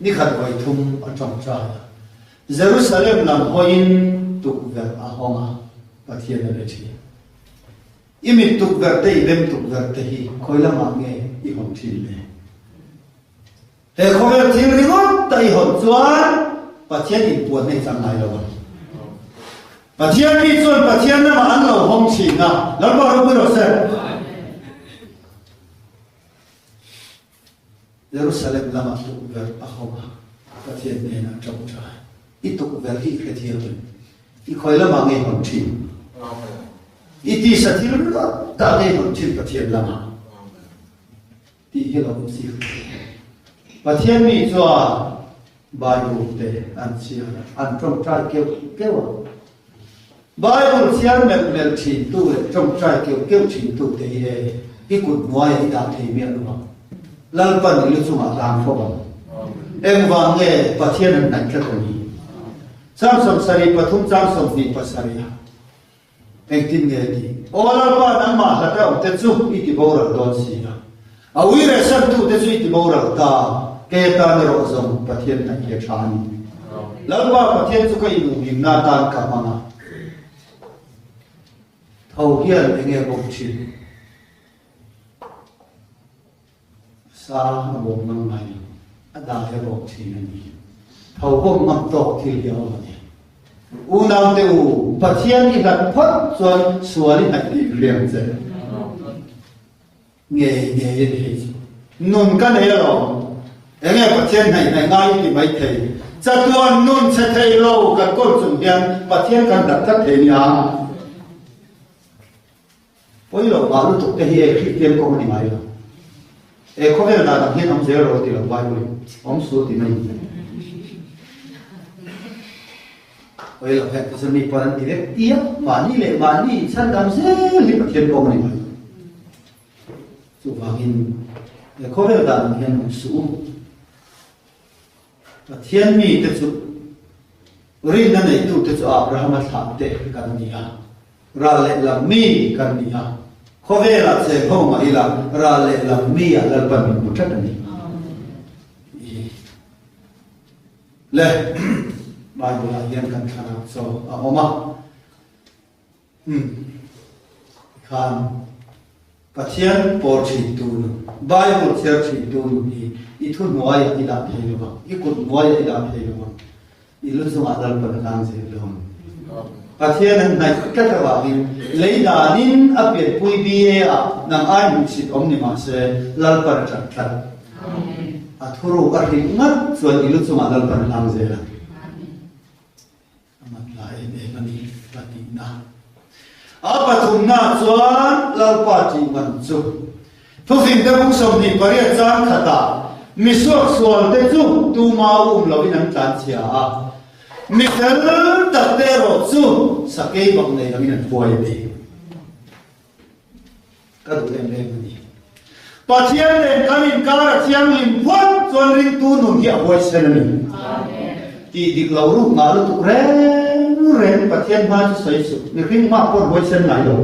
Nikhat vawi thum a ṭawngṭai a, Jerusalem lam hawiin tukverh a hawng a, Pathian a be ṭhin. I mit tukverh te, i beng tukverh te hi khawi lamah nge i hawn ṭhin le? He khawvel thil ringawt ta i hawn chuan Pathian inpuan na i chang ngai lo ang. Pathian mi chuan Pathian lamah an lo hawng ṭhin a, Lalpa ropui rawh se. Jerusalem lamah tukverh a hawng a, Pathian hnenah ṭawngṭai. I tukverh hi i hrethiam em? I khawi lamah ngei hawn ṭhin? I tisa thil ringawt tah ngei hawn ṭhin Pathian lamah? Tih hi lo chik. Pathian mi chuan Bible te an chhiar a, an ṭawngṭai keuh keuh a. Bible chhiar melh melh ṭhintu leh ṭawngṭai keuh keuh ṭhintu te hi e, i kut hnuaiah i dah thei miah lo ang. Lalpan i lu chungah hlang fawp ang. Engvang nge Pathian an hnaih tlat a ni? Chang 73 chang 27 ah. Engtin nge ni? Aw Lalpa, nangmah hlat a awmte chu i ti boral dawn si a. A ui leh santute chu i ti boral ta, kei atan erawh zawng Pathian hnaih hi a tha a ni. Lalpa Pathian chu ka inumhimna atan ka hmang a. Tho hian enge bawk thin? Sa a bawm ngam ngai lo, a dai a bawk thin a ni. Tho bawm ngam tawk thil hi a awm a ni. Unaute u, Pathian i hlat phawt chuan sual i hnaih tih hriang che. Ngei ngei a ni hei chu. Nun ka nei alawm. Enge Pathian hnaih hnaih ngai i ti mai thei. Chatuan nun chhe thei lo kan kawl chung hian Pathian kan hlat tlat thei nia. Pawi lo mah lutuk te hi e Kristian kawng a ni ngai lo. E khawvel dan ang hian awm zel rawh ti lo Bible in awm suh ti mai in. Pawi lo hian tichuan mi pawn an ti vek tia mahni leh mahni inchhan dam zel hi Pathian kawng a ni ngai lo. Chuvangin e khawvel dan ang hian awm suh u. Pathian mite chu rinna neitute chu Abrahama thlahte kan ni a, ral lehlam mi kan ni a, khawvelah cheng ho mah ila ral lehlam mi ah Lalpan min hmu tlat a ni. Le Bible ah hian kan thlarau chaw a awm a. Umm khan Pathian pawl thin tu nu, Bible chhiar thin tu nu hi i thu hnuaiah i dah thei lo vang, i kut hnuaiah i dah thei lo vang, i lu chungah Lalpan a tlang zel lo ang. Pathian an hnaih tlat avangin lei danin a pianpui BA ah nang ai hmuhsit awm ni mah se Lalpan a ṭan tlat. A thuruk a hrilh ngat chuan i lu chungah Lalpan a tlang zel ang. A mat la em em a ni, ka tihna. A pathumna chuan Lalpa tih man chu Thufingte bung 28 chang khatah mi suaksualte chu tuma um loin an tlanchhia a, mi fel takte erawh chu sakei bak nei loin an huai a ni. Ka duh em em a ni. Pathian nen kan inkar a thianghlim phuat chuan ringtu nun hi a huaisen a ni. Tih dik lo ruk ngah lutuk reng reng Pathian hma chu sawi suh, mihring hma pawh an huaisen ngai lo.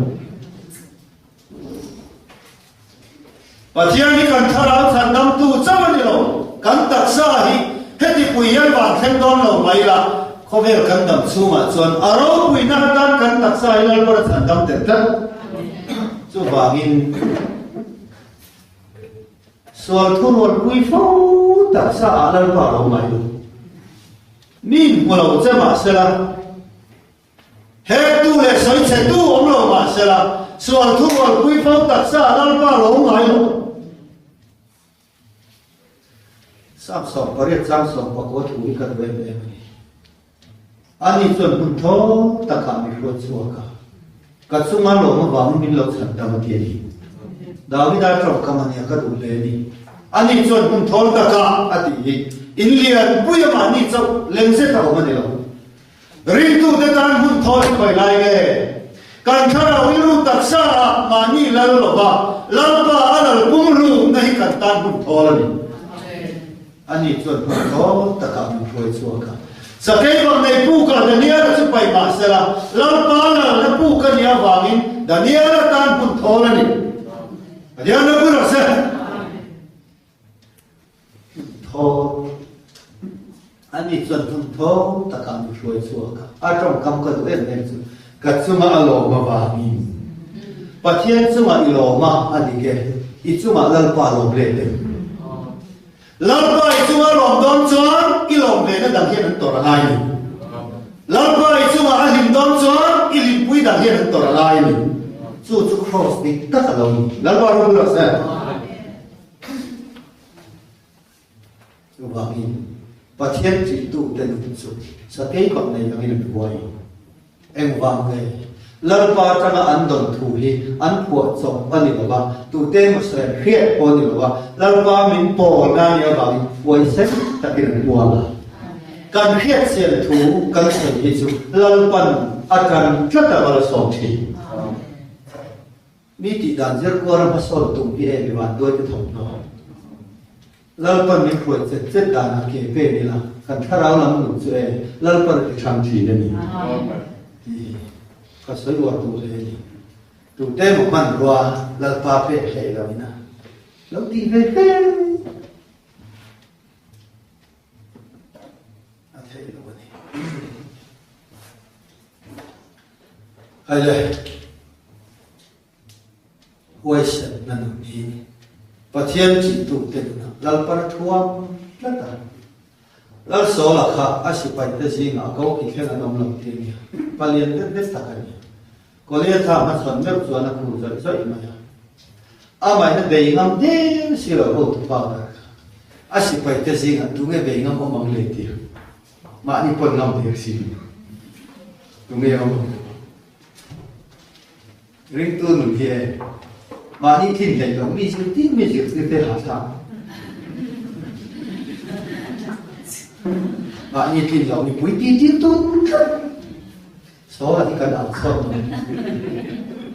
Pathian hi kan thlarau chhandamtu chauh a ni lo, kan taksa hi heti pui hian van thleng dawn lo mai la, khawvel kan dam chhungah chuan a ropuina atan kan taksa hi Lalpan a chhandam tel tlat. Chuvangin sual thurualpui fo taksa ah Lalpa a lo ngai lo. Mi hmu lo che mahsela, Hektu leh sawichhetu awm lo mah sela, sual thurualpui fo taksa Lalpa lo ngai lo. Sam 18 chang 19 thu hi ka duh em em a ni. Ani chuan hmun thaw takah mi hruat chhuak a, ka chunga lawm avangin min lo chhan dam a ti a ni. Davida tawngkam a nia ka duh hle a ni. Ani chuan hmun thawl takah a tih hi in lian pui a mahni chauh leng zet a awm a ni lo. Ringtute tan hmun thawl hi khawi lai nge? Kan thlarau rilru taksa ah mahni lal lova Lalpa a lal pumhlumna hi kan tan hmun thawl a ni. Ani chuan hmun thawl takah min hruai chhuak a. Sakei bang nei pukah Daniela chu paih mah sela, Lalpa lalna puk a nih avangin Daniela tan hmun thawl a ni. Pathian ropui rawh se. Thaw. Ani chuan hmun thaw takah min hruai chhuak a, a tawngkam ka duh em em chu ka chunga a lawm avangin Pathian chunga i lawm a, a dik e, i chungah Lalpa lawm let em? Lalpa i chunga lawm dawn chuan i lawm ve na dang hian an tawrh a ngai ni. Lalpa i chunga a hlim dawn chuan i hlimpui dang hian an tawrh a ngai ni. Chu chu Kraws dik tak a lo ni. Lalpa ropui rawh se. Chuvangin, Pathian ṭihtute nun chu sakei bak nei angin an huai. Engvang nge? Lalpa aṭanga an dawn thu hi an phuah chawp a ni lo va, tute emaw sawi an hriat pawh a ni lo va, Lalpa min pawlna a nih avangin huaisen takin an ual a. Kan hriatchian thu kan sawi hi chu Lalpan a ṭan tlat a va la sawm ṭhin. Mi tih dan zir kual a hmasawn tum hi e mi vanduai te thawmhnaw. Lalpan min hruai chet chet danah ke pen ila kan thlarau lam nun chu e Lalpan a ti hrang thin a ni tih ka sawi uar duh hle a ni. Tute emaw hmanrua Lalpa pek hlei lo ina lo tih ve hle. A theih lo a ni. Hai le, huaisenna nun hi Pathian ṭihtute nunah Lalpar thuam tlat a. Lalsawla kha a sipaite zingah a ko ki thleng an awm lo ti a nia. Palian deuh deuh tak a ni. Goliatha hmachhawn meuh chuan a khur zawih zawih mai a. Amahin a bei ngam der si lo hotupa ber kha. A sipaite zingah tunge bei ngam awm ang le tir. Mahni pawn ngam der si lo. Tunge awm ang? Ringtu nun hi e. Mahni thin hleih lo mi zirtir mi zirtir te hahthlak. Mahni thin lo mipui titir tum tlat. Saw hi kan ang chhuak mai.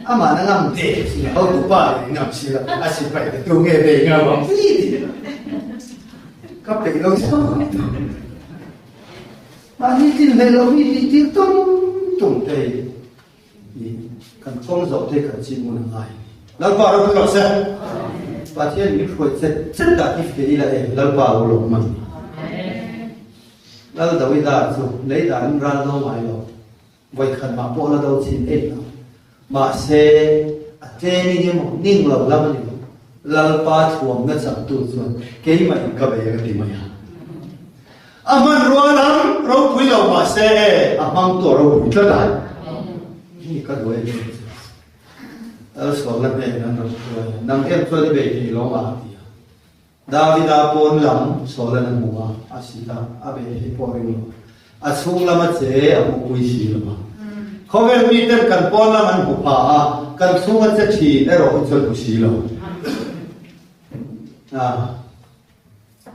Amah na ngam ve si lo, hotupa leh ngam si lo, a sipai te tu nge ve ngam ang ti ti. Ka peih lo chhuak mai. Mahni tin hlei lo mi tih tir tum tum te hi kan kawng zawh te kan chim ngun a ngai. Lalpa ropui rawh se. Pathian min hruai chet chet dah hi fe ila e Lalpa lo lawm mai. Lal Dawida chu lei danin ral do ngai lo, vawikhat mah pawh la do chhin eih lo. Mahse, a training emaw ning lo lam a ni lo. Lalpa thuamna changtu chuan keimah in ka bei a ka ti mai a. A hmanrua lam ropui lo mahse e, a hmangtu a ropui tlat a. Hi ka duai em em chu. Lal Sawla hnen an rawn hruai a, nang em chuan i bei thei lo mah a ti a. Davida pawn lam Saul-an a hmu a, a si a, a bei theih pawh a ring lo. A chhung lama che a hmuhpui si lo a. Khawvel miten kan pawn lam an hmu pha a, kan chhunga che thin erawh hi chuan hmu si lo. A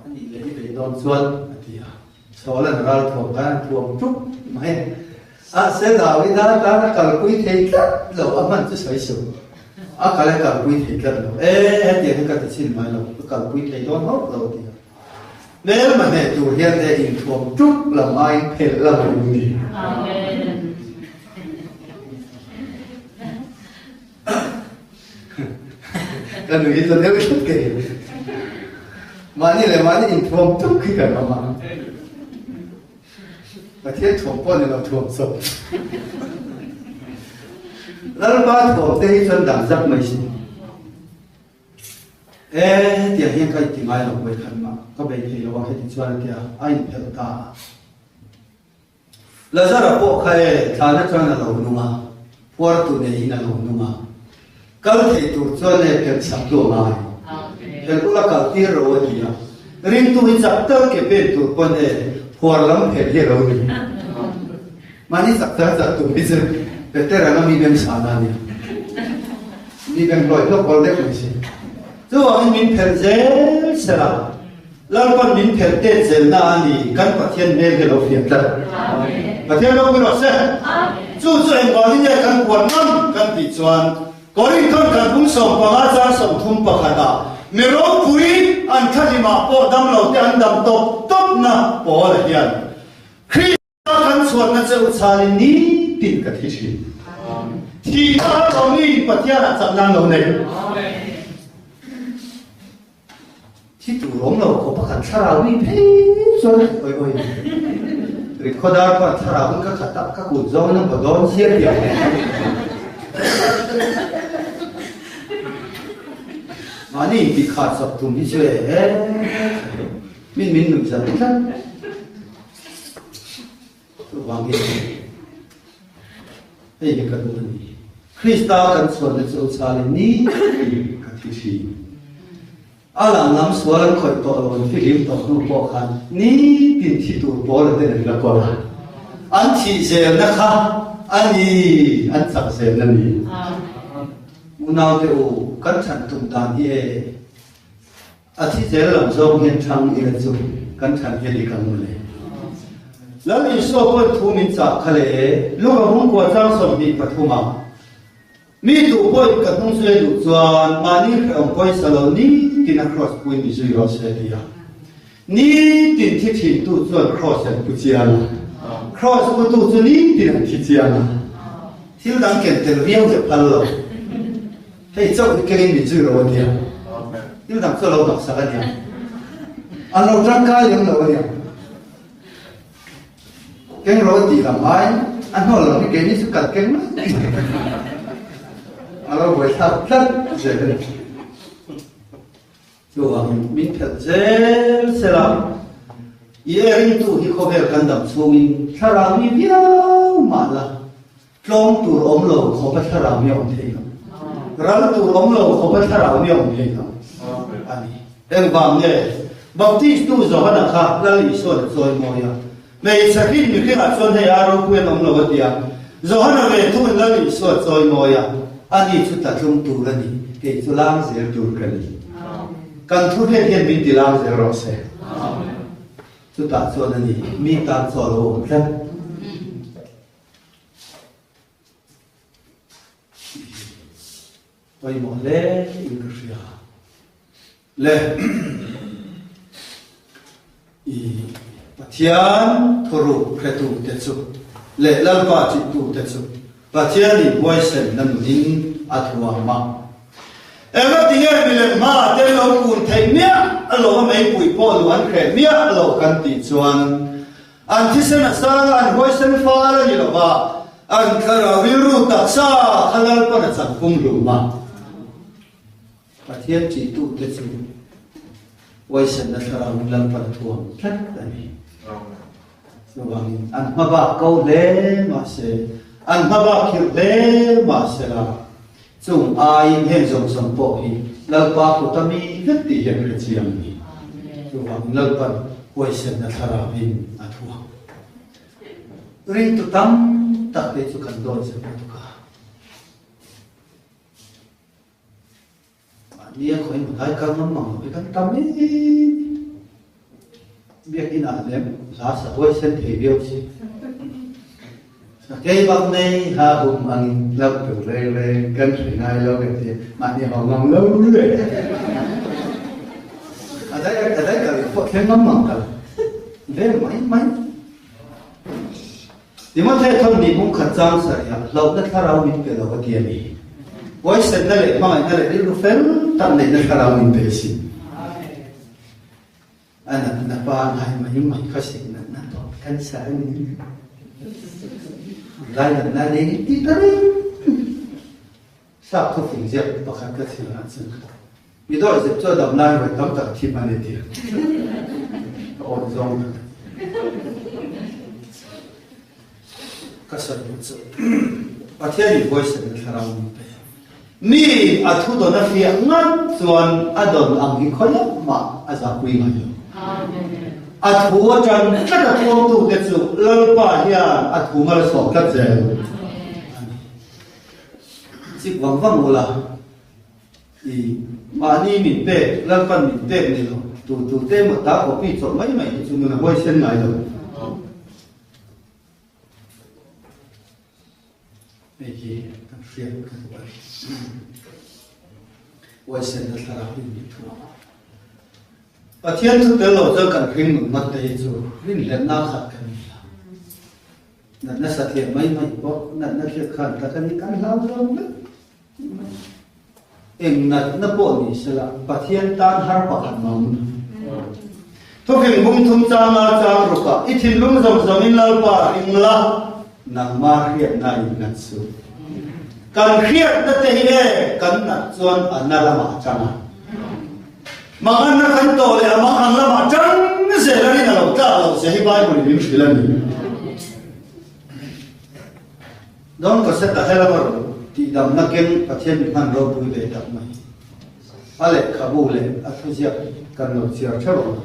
nih leh i beih dawn chuan a ti a. Sawl an ral thuam khan an thuam ṭup mai. Mahse Davida tan a kalpui thei tlat lo, a hman chu sawi suh. A kal a kalpui thei tlat lo. E, hetiang hi ka ti chhin mai lo, ka kalpui thei dawn hauh lo a ti a. Hmelma hneh tur hian e inthuam ṭup lam aiin phelh lam a awm ni. Ka nui hi chuan deuh tlat ka ni. Mahni leh mahni inthuam ṭup khi kan awm ang. Pathian thuam pawh ni lo thuam chawp. Lalpa thuam te hi chuan dang zak mai si. E, hetiang hian ka inti ngai lo vawikhat mah ka bei thei lo a heti chuan a tia a inphelh ta a. Lazara pawh kha e thlana chuan a lo nung a, phuartu neiin a lo nung a. Kal thei tur chuan e phelh chak tu a ngai. Phelh ula kal tir ro a ti a. Ringtu hi chak tal ke pen tur pawn e phuar lam phelh hi a lo ni. Mahni chak tal chak tum hi chu Peter anga mi beng sahna a nia. Mi beng hlawi hlawk awl deuh mai si. Chuvangin min phelh zel sela, Lalpan min phelh tet zelna a ni, kan Pathian hmel hi a lo fiah tlat. Pathian ropui rawh se. Chu chu engvangin nge kan puan ngam kan tih chuan Korinthon kan pum 15 chang 31 ah mi ropui an thahlimah pawh damlo te an dam tawp tawpna Paula hian Krista Kan chhuatna che u chhalin nitin ka thi thin. Thihna har lo mi Pathianah chakna an lo nei. Thi tur awm lo khawp a kan thlarau mi phei chuan oi oi. Rikkhawdar pawh an thlarau in ka khat a, ka kut zawng in an vaw dawn chiah tih ang. Mahni intihkhat chawp tum hi chu e min min nuih zan tlat. Chuvang hi hei hi ka duh a ni. Krista kan chhuanna chu chhalin ni tiin ka thi thin. A lang lam sual an khawih tawh lo an fihlim tawh hnu pawh khan nitin thi tur pawl a ten an la kawl a. An thih zelna kha a ni, an chak zelna ni. Unaute u, kan chhan tum dan hi e. A thi zel lam zawng hian thlang ila chu kan thlan hi a dik ang mawle. Lal Isua pawn thu min chah kha le, Luka hungkua chang 23 ah, Mi duh pawhin ka hnung zui a duh chuan mahni hrehawm pawisa lo nitin a kraws puin mi zui rawh se a ti a. Nitin thi thintu chuan kraws an pu chiang a, kraws putu chu nitin an thi chiang a. Thil dang ken tel viau hi a phal lo. Hei chauh hi kengin min zui lo a nia. Thil dang chu a lo hnawksak a nia. An lo tangkai lem lo a nia. Keng ro tih lam aiin a hnawl lam hi keini chu kal keng mai. A lo buaithlak tlat zel a ni. Chuvangin min phelh zel sela, i e ringtu hi khawvel kan dam chhungin thlarau mi viau mah la, Tlawm tur awm lo khawp a thlarau mi a awm thei lo. Ral tur awm lo khawp a thlarau mi a awm thei lo a ni. Engvang nge Baptist tu Johana kha Lal Isua'n a chawi mawi a, hmeichhe hrin mihringah chuan hei a ropui an awm lo a ti a. Johana ve thungin Lal Isua a chawi mawi a, ani chu tlatlum tur a ni, kei chu lang zel tur ka ni. Kan thu hriat hian min ti lang zel rawh se. Chutah chuan a ni, mi tan chaw a lo awm tlat. Pawimawh hle in ka hria. Le i Pathian thuruk hretu te chu leh Lalpa chihtu te chu Pathian in huaisen na nunin a thuam a. Engati nge milem hma te lo kun theih miah lo a meipui pawh luh an hreh miah lo kan tih chuan An thisen a sang a, an huaisen fal a ni lo va, an thlarau rilru taksa kha Lalpan a chang pum hlum a. Pathian ṭihtute chu huaisenna thlarauin Lalpan a thuam tlat a ni. Chuvangin an hmabak ko hle mah se, an hmabak khirh hle mah sela, chung aiin heng zawng zawng pawh hi Lalpa kuta mi vek tih hi an hre chiang a ni. Chuvangin Lalpan huaisenna thlarauin a thuam. Ringtu tam. tak te chu kan dawn zet lutuk a. Mahni a khawi hmun lai kal ngam mang lo hi kan tam em. Biakinn ah lem hla sa huai sen thei viau si. Sakei bak nei ha hum angin hlauh tur reng reng kan hre ngai lo kan ti mahni ho ngam lo le. A dai a dai kal pawh thleng ngam mang kal ve mai mai. Timothea thawn nih bung khat chang sarihah hlauhna thlarau min pe lo a ti a ni. Huaisenna leh hmangaihna leh rilru fel tak neihna thlarau min pe asin. A natna pa ngai mai mai kha sik natna tawh cancer a ni. Lai natna nei ni ti ta reng. Sap thufing ziak pakhat ka thil ah chuan mi dawih zep chu a dam lai vawi tam tak thi hman e ti ka awn zawng tak ka sawi duh chu Pathian in huaisenna thlarau min pe mi a thu dawn a fiah ngat chuan a dawn ang hi khawiah mah a zahpui ngai lo a thu atang tlat a thuamtute chu Lalpa hian a thu malsawm tlat zel Chik vang vang ula, i mahni min pek, Lalpan min pek ni lo, tu tu te emaw ta copy chawh mai mai hi chu nun a huaisen ngai lo. Hei hi kan hriat ka duh a ni. Huaisenna thlarau in min thu a. Pathian chu tel lo chuan kan hring nun ngawt te hi chu rinhletna khat kan ni lo. Natna satliah mai mai pawh natna hriat khan tak a ni, kan hlau zawk vek mai. Eng natna pawh ni sela Pathian tan har pakhat mang. Thufing bung thum changa chang rukah i thinlung zawng zawngin Lalpa ring la, nangma hriatna in nat suh. Kan hriatna te hi nge kan nat chuan a na lamah a tang a. Manganna kan tawh leh a mangang lamah tang zel a rin a lo tlak loh zia hi Bible in min hrilh a ni. Don Cosetta helama rawn tihdamna keng Pathian mi hman ropui ve tak mai. A lehkhabu leh a thuziak kan lo chhiar theuh ang a,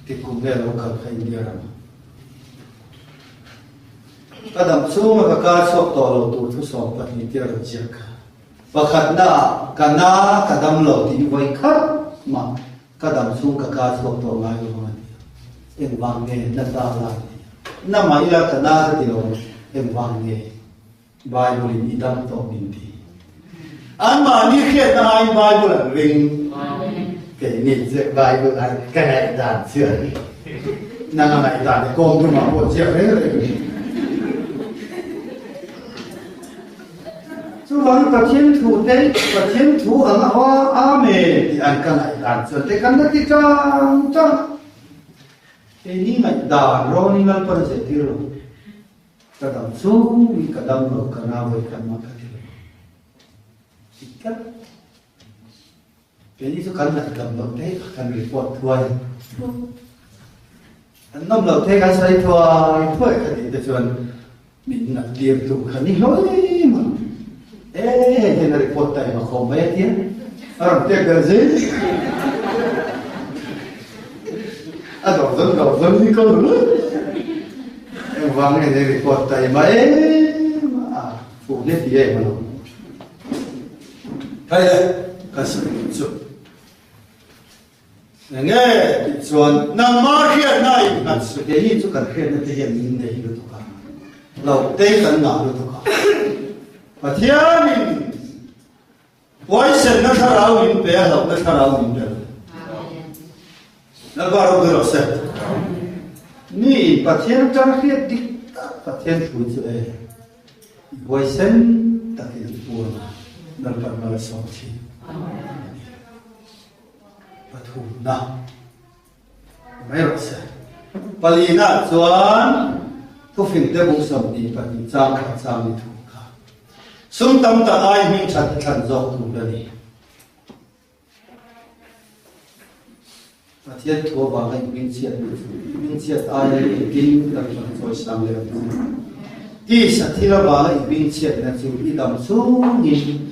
tikkum nge lo kal kha India ramah. Ka dam chhunga ka kar chhuak tawh lo tur thusawm pathnih te a rawn ziak kha. Pakhatna ah ka na ka dam lo tih vawi khat mah ka dam chhung ka ka chhuak tawh ngai lo ang a ti a. Engvang nge na ta la ti a. Na mah ila ka na ka ti lo engvang nge Bible in i dam tawh min ti. Anmahni hriatna aiin Bible an ring. Keini chu Bible ai ka ngaihdan chiah a ni. Nang a ngaihdan i kawm tumah pawh chiah reng reng a ni. Chuvangin Pathian thu te, Pathian thu ang a aw Amen tih an ka ngaihdan chuan te kan la ti tang tang. Keini ngaihdan rawn in Lalpan a zirtir lo. Ka dam chungin ka dam lo, ka nau vawi khat mah ka ti lo. Dik tlat. Keini chu kan ngaihdam loh te kha kan report thuai. Kan nawm loh te kan sawi thuai thuai kha tih te chuan min nat tir tu kha ni hlawi mah. E hei hian a report ta emaw khawm mai a tia. A rawn pek ber zel. A dawr dawn dawr dawn hi ko lu. Engvang nge ni report ta emaw em a fuh hle ti em alo. Hei le, ka sawi duh chu. Enge tih chuan nangmah hriatna a innghat su. Keini chu kan hriatna te hian min nei lutuk a, lo te kan ngah lutuk a. Pathianin huaisenna thlarau min pe a, hlauhna thlarau min pe lo. Lalpa ropui rawh se. Mi Pathian atanga hriat dik tak Pathian thu chu e. Huaisen takin an puang a, Lalpan malsawm thin a ni. Pathumna mai rawh se. Palina chuan thufing te bung 22 chang khat chang ni thu kha. Sum tam tak ai hming that i thlan zawk tur a ni. Pathian thu avanga i hmingchhiatna chu i hmingchhiat aia engtin kan rawn chawisang leh ang che. Tisa thil avanga i hmingchhiatna chu i dam chungin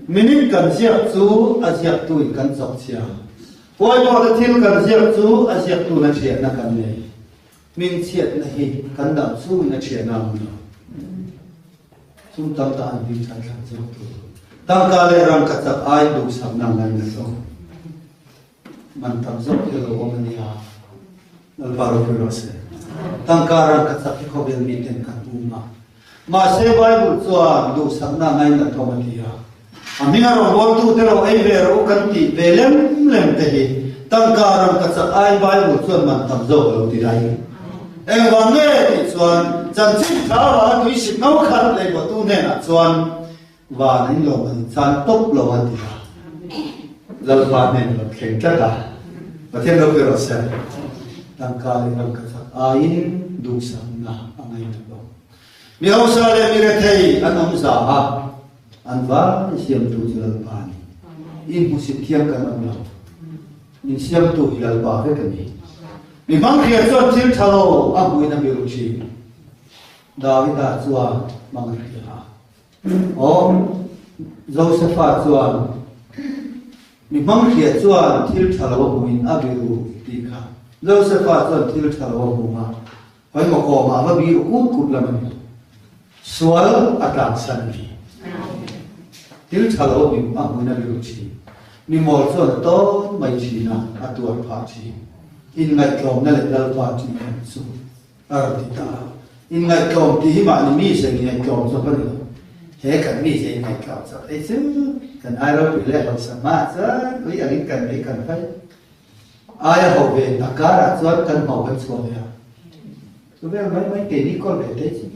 minute kan ziak chu a ziaktuin kan chawk chhia. Pawimawhna thil kan ziak chu a ziaktuna thiahna kan nei. Hmingchhiatna hi kan dam chungin a thiahna a awm lo. Sum tam tak an hming than thlan zawk tur. Tangka leh rangkachak aiin duhsakna an ngainat awm. Man tam zawk hi a lo awm a nia. Lalpa ropui rawh se. Tangka rangkachak hi khawvel miten kan um a. Mahse Bible chuan duhsakna a ngainat awm a ti a. A hminga rawngbawltute lo ei ve rawh u kan tih ve lem lem te hi tangka rangkachak aiin Bible chuan man tam zawk a lo ti daih. Engvang nge tih chuan chanchin thlarau tui sik no khat leh bawtu hnenah chuan Van in lawm an chan tawp lo a ti a, Lalpa hnen a lo thleng tlat a, Pathian ropui rawh se, tangka leh rangkachak aiin duhsakna a ngaihtuah lo. Mi hausa leh mi rethei an awm za a, an vai siamtu chu Lalpa a ni. Inhmusit thiam kan awm lo, min siamtu hi Lalpa vek a ni. Mi hmanghriat chuan thil tha lo a hmuin a biru thin. Davida chuan hmang a hria a. Aw, Josefa chuan mi hmanghriat chuan thil tha lo a hmuin a biru tih kha. Josefa chuan thil tha lo a hmu a, hawimaw kawmah a va biru kut kut lam a ni. Sual a tlansan a ni. Thil tha lo a hmuin a biru thin. Mi mawl chuan a tawn mai thin a, a tuar phah thin. Inngaihtlawmna leh Lalpa tih chu. A rawn ti ta a. Inngaihtlawm tih hi mahni mi zeng inngaihtlawm zawk a ni lo. He kan mi zeng inngaihtlawm zawk ei chu kan ai ropui leh hausa hmaah chuan ui angin kan mei kan vai. Aia ho ve a karah chuan kan hmau kan chhuah ve a. Chu vel mai mai keini kawl ve te chu.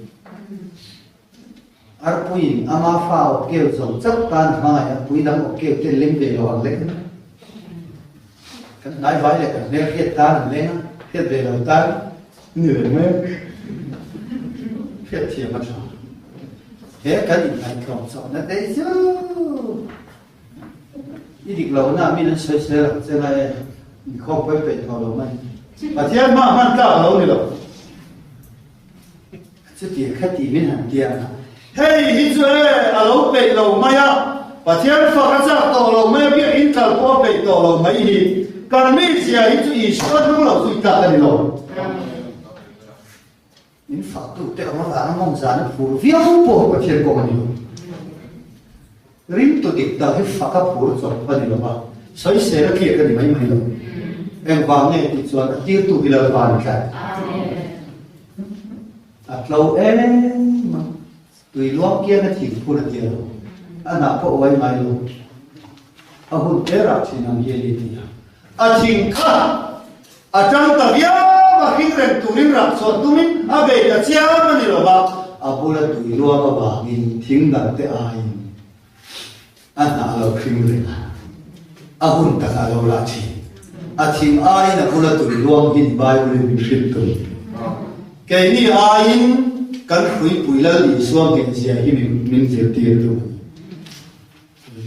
Arpuiin ama fa awp keu zo chauh tan a hmangaih a, pui dang awp keu ten leng ve lo ang lek a. Kan hnai vai leh kan hmel hriat tan an leng a, hriat ve lo tan ni ve mai a. Hriat thiam a tha. He kan inhnaihtlawm chawhna te hi chu i dik lohna min an sawi sel ang che ngai e, inkhawm pawi peih tawh lo mai. Pathian hma hman tlak a lo ni lo. Chuti kha tih min han ti ang a, hei hi chu e a lo peih lo mai a, Pathian fak a chak tawh lo mai a, biakinn kal pawh a peih tawh lo mai hi, kan mi zia hi chu Isua hnung lo chu i tlak a ni lo. Min faktute awm avanga mawng zan a phur viau pawh hi Pathian kawng a ni lo. Ringtu dik tak hi fak a phur chawp a ni lo va, sawisel a tliak a ni mai mai lo. Engvang nge tih chuan a tirtu hi Lalpa a ni tlat. A tlo em a, tui luang kiang a thing phun a tia lo, a hnah pawh uai ngai lo. A hun te rah thin ang hi a ni ti a. A thing kha a tang ta viau a, hring reng turin rah chhuah tumin a bei ta chiam a ni lo va, a bula tui luang avangin thing dang te aiin a hnah lo hring reng a, a hun takah a lo rah thin. A thing aiin a bula tui luang hi ni Bible in min hrilh tum. Keini aiin kan hruipui Lal Isua nghenzia hi min zirtir tu a ni.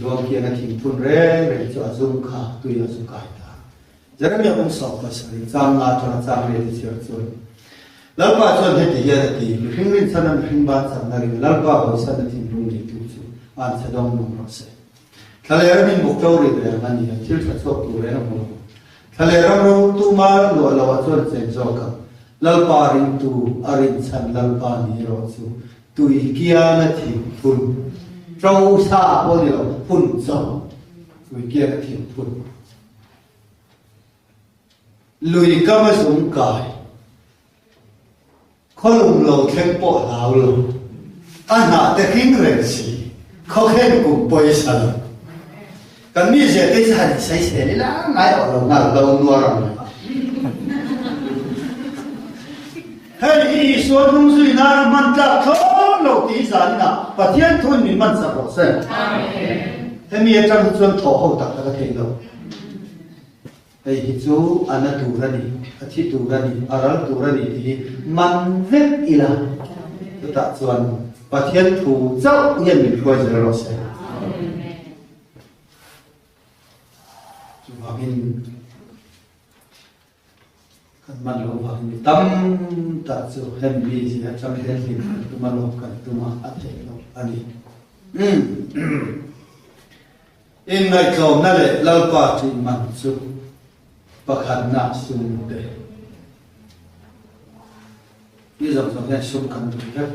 Luang hian a thingphun reng reng chu a zum kha tui a zu kai ta. Jeremia kum sawk pasarih chang nga atanga chang riat i chhiar chuan Lalpa chuan heti hian a ti, Mihring rinchhana mihring ban chakna ring Lalpa hawisan a thinlung neitu chu an chhe dawng nung rawh se. Thlaleh ram in buk ṭo rit reng a ni a, thil ṭha chhuak tur reng a hmu lo. Thlaleh ram ro tuma luah loh ah chuan a cheng zawk ang. Lalpa ringtu a rinchhan Lalpa ni erawh chu tui kiana thingphun ṭo sa pawh ni lo phun chawp tui kiana thingphun lui kam a zung kai khawlum lo thleng pawh hlau lo a hnah te hring reng si khawkhen kum pawisa lo Kan mi zia te chu han insawisel ila ngai awh lo nghal lo nuar ang le. Hei hi Isua hnung zui nana hman tlak thlawm lo tih zaninah Pathian thuin min hman sak rawh se. Hemi atang hi chuan thawh ho tak tak a theih lo. Hei hi chu a na tur a ni, a thi tur a ni, a ral tur a ni tih hi man vek ila, chutah chuan Pathian thu chauh hian min hruai zel rawh se. Chuvangin kan man loh vangin mi tam tak chu hemi zia atang hian hlim kan tum a, lawm kan tum a, a theih loh a ni. Inngaihtlawmna leh Lalpa ṭih man chu pakhatna sum te. Ni zawng zawng hian sum kan duh vek.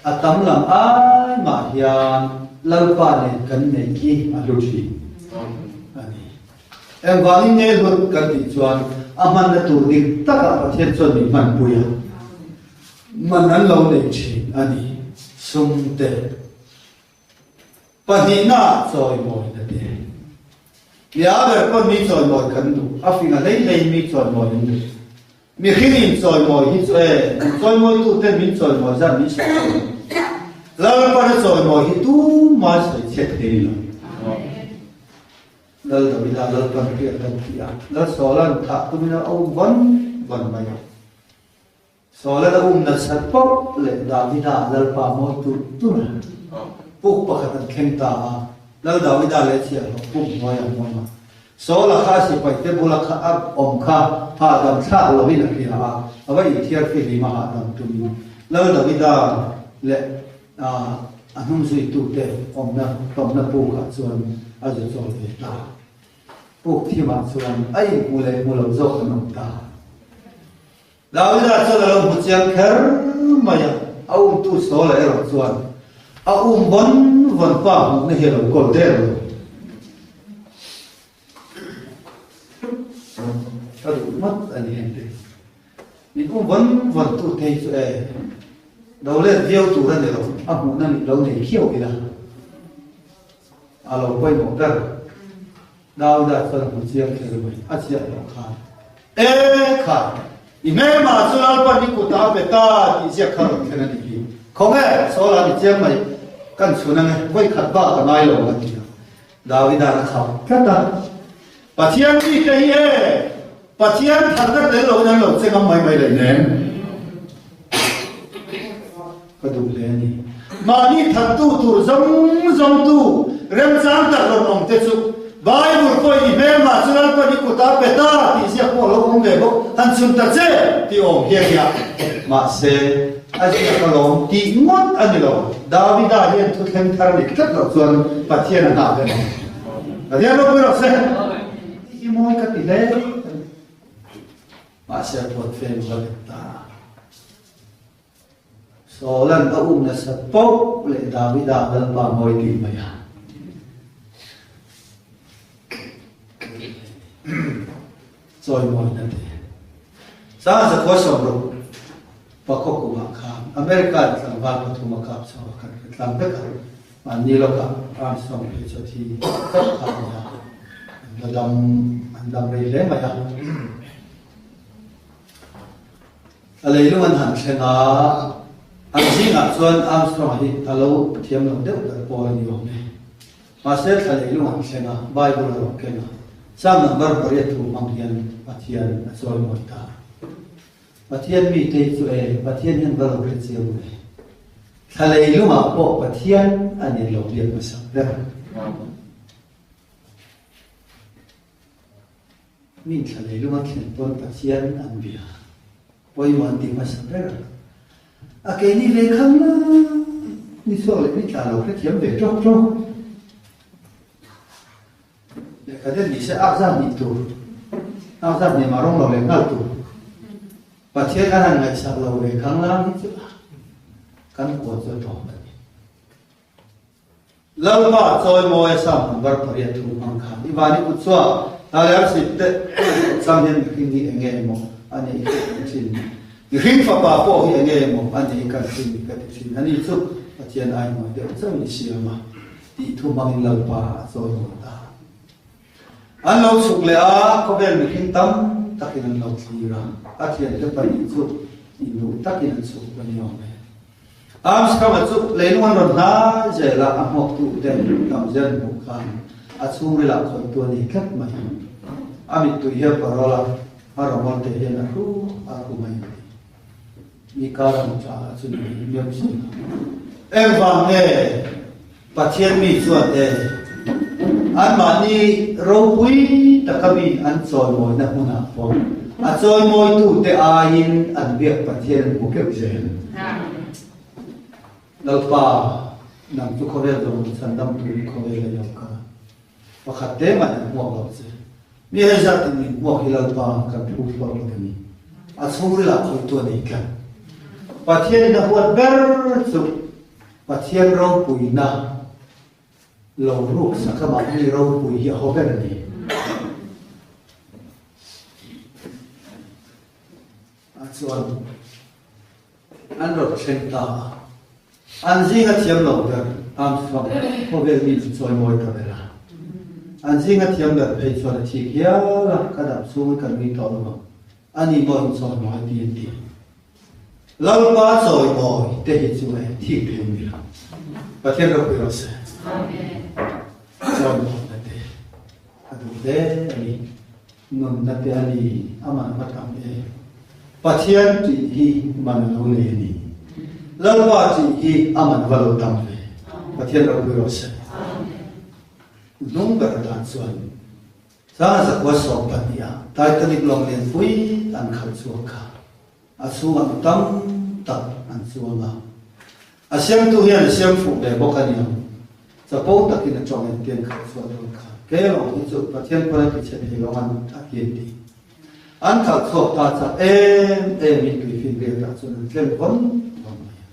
A tam lam ai mah hian Lalpa nen kan neih hi a hlu thin a ni. Engvangin nge hlut kan tih chuan a hmanna tur dik takah Pathian chuan min hmanpui a, man an lo nei thin a ni. Sum te pahnihna chawimawina te. Mi a ber pawn mi chawimawi kan duh, a fing a hlei hleiin mi chawimawi an duh. Mihring in chawimawi hi chu e, min chawimawitu ten min chawimawi zat min sawi chhe lo. Lalpana chawimawi hi tumah sawi chhe thei lo. Lal Davida Lalpan hriat lo ti a, Lal Sawlan thah tumin a um vawn vawn mai a. Sawlan a um nasat poh leh Davida Lalpa mawi tur tur a. Puk pakhat an thleng ta a, Lal Davida leh chhiahhlawh puk hnuaiah an awm a. Saula kha sipai te bula kha a awm kha hahdam thlak lovin a hria a, a va inthiar fihlim a hahdam tumin Lal Davida leh a hnung zuitute awmna tawmna pukah chuan a zu chawl ve ta. Puk thimah chuan a inhmu leh hmu lo zawk an awm ta. Davida chuan a lo hmu chiang kher mai a, a umtu Saula erawh chuan a um vawn vawn pa hmuhna hi a lo kawl der lo. Ka duh ngawt a ni hengte. Min um vawn vawn tu te hi chu e, lo let viau tur a ni lo, a hmuhna nih lo nei khiau ila a lo pawimawh ber. Dauda chuan a hmu chiang kher mai, a chiah loh khan, E kha, i hmelma chu Lalpan i kutah a pe ta tih ziak kha rawn thlen a nih hi. Khawnge, Saula ni chiang mai, kan chhun ange, vawi khat bak a ngai lo a ti a. Davida'n a khap tlat a, Pathian mite hi e, Pathian thatna tel loin an lo che ngam mai mai leh nen. Ka duh hle a ni. Mahni thattu tur zawng zawngtu remchang tak rawn awm te chu Bible pawhin i hmelmah chu Lalpan i kut a pe ta tih ziak pawh a lo awm ve bawk. Han chhun ta che tih awm hian nia. Mahse, a ziak alawm tih ngawt a ni lo. Davida hian thuthleng thar a ni tlat loh chuan Pathian a nghah ber ang. Pathian ropui rawh se. Tih hi mawi ka ti hle a ni. Mahse, a puan fem va let ta. Saula'n a um nasat poh leh Davida Lalpa mawi tih mai a. Chawimawina te. Sang zakhaw sawmruk pakhaw kumah khan America in tlangval pathum a kap chho a, kan hre tlang vek a. Mahni lawkah Armstrong phei chu a thi tawp kha a ni a. An la dam, an dam rei hle mai a. A leilung an han thleng a, an zingah chuan Armstrong-a hi a lo thiam lo deuh ber pawl a ni awm e. Mahse thla leilung an thleng a, Bible a rawn keng a, Psalm number pariat thu hmang hian Pathian a chawimawi ta. Pathian mite hi chu e, Pathian hian va lo hre chiang ve. Thla leilungah pawh Pathian a ni lo biak hmasak ber. Mi thla leilung a thlen pawn Pathian an bia pawimawh an ti hmasa ber a. A keini ve khang la ni chhuak leh ni tla lo hrethiam ve tawk tawk. Lehkha den ni se ak zat nih tur, ak zat nih mah rawng lo leh nghal tur. Pathian an han ngaihsak lo ve khang lang hi chu kan kuat chu a tawp a ni. Lalpa chawimawi a Psalm number pariat thu hmang khan i van i kut chhuak hna leh arsi te chang hian mihring hi enge emaw a nih hi ka ti thin. Mihring fapa pawh hi enge emaw a nih hi kan hrin ka ti thin. Ani chu Pathian ai hnuai deuh chauhin i siam a tih thu hmangin Lalpa a chawimawi ta. An lo chhuk leh a, khawvel mihring tam takin an lo thlir a, a thiante pahnih chu induh takin an chhuk a ni awm e. Armstrong-a chu leilung an rawn hnai zel a, a hmuaktu ten tam zel hmuh khan a chhungrilah khawihtu a ni tlat mai. A mittui hian parawl a, a rawmawl te hian a hru a hru mai a ni. Mi kar ang tla lah chu ni miau si lo. Engvang nge Pathian mi chuan e anmahni ropui taka mi an chawimawina hmunah pawh a chawimawitute aiin an biak Pathian an hmu keuh zel. Lalpa, nang chu khawvel zawng chhandam turin khawvel a lo kal a, pakhat te mah in hmuak lo che. Mi hei zatin min hmuak hi Lalpa kan phu thlawt lo a ni. A chhungrilah khawihtu a nei tlat. Pathianin a huat ber chu. Pathian ropuina lo ruk sak a mahni ropui hi a haw ber a ni. A chuan an rawn thleng ta a, an zinga thiam lo ber Armstrong khawvel mi chu chawimawi ta ber a. An zinga thiam ber phei chuan a thik hial a, ka dam chhungin ka nui tawh lo ang, ani maw in chawimawi ti an ti. Lalpa chawimawi te hi chu e thik thei ni lo. Pathian ropui rawh se. Chawimawina te a duh hle a ni. Nunna te a ni, a man va tam e. Pathian tih hi man a lo nei a ni. Lalpa tih hi a man va lo tam ve. Pathian ropui rawh se. Hnung ber atan chuan Sangha 112 ah Titanic lawng lianpui an khalh chhuak kha a chhungah mi tam tak an chuang a. A siamtu hian a siam fuh ve bawk a niang. Chapo takin a tawng engtiang khalh chhuah dawn kha. Kei lawng hi chu Pathian pawn a ti chhe thei lo an a ti an ti. An khalh chhuak ta chak em em in tuifinriat ah chuan an tlem vawn vawn mai a.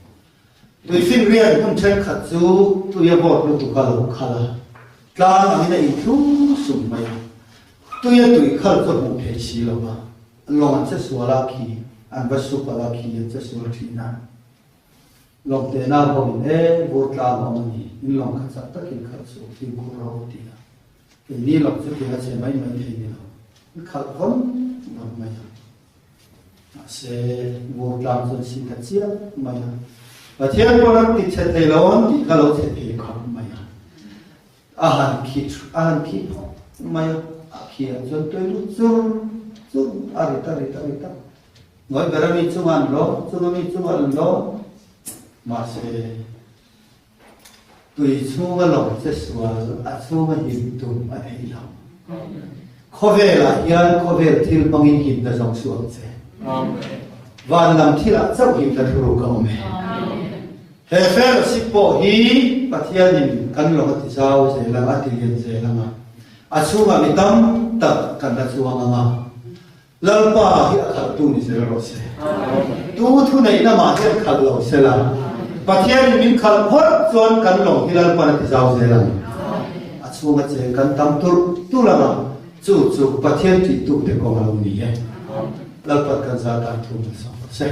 Tuifinriat hmun thenkhat chu tui a vawt lutuk a lo khal a, tlang angin a inthlum sum mai a. Tui a tui khal chu a hmuh theih si lo va, lawng an che sual a khi, an va sup a khi an che sual thin a. Lawng tehna ho in e vur tlang awm a ni, in lawng kha chak takin khalh suh fimkhur rawh u ti a. Keini lawng chu tia che mai mai thei ni lo, in khalh vawn vawn mai a. Mahse vur tlang chuan si ta chiah mai a. Pathian pawn an ti chhe thei lo an tih kha lo chhe thei khawp mai a. A han khi a han khi phawt mai a, a khiah chuan tui lut chur chur a ri ta ri ta ri ta. Ngawi ber a mi chunga an lawm, chunga mi chunga an lawm. Mahse, tui chhunga lawm che sual a chhunga him tum a theih lo. Khawvelah hian khawvel thil hmangin himna zawng suh ang che. Van lam thilah chauh himna thuruk a awm e. He fellowship pawh hi Pathianin kan lawng a ti zau zel ang, a ti lian zel ang a, a chhungah mi tam tak kan la chuang ang a. Lalpa hi a khalhtu ni zel rawh se. Tu thuneihna mah hian khalh lo se la, Pathianin min khalh phawt chuan kan lawng hi Lalpan a ti zau zel ang. A chhunga cheng kan tam turh turh ang a, chu chu Pathian tihtu te kawng a lo ni e. Lalpan kan zah tan thu malsawm rawh se.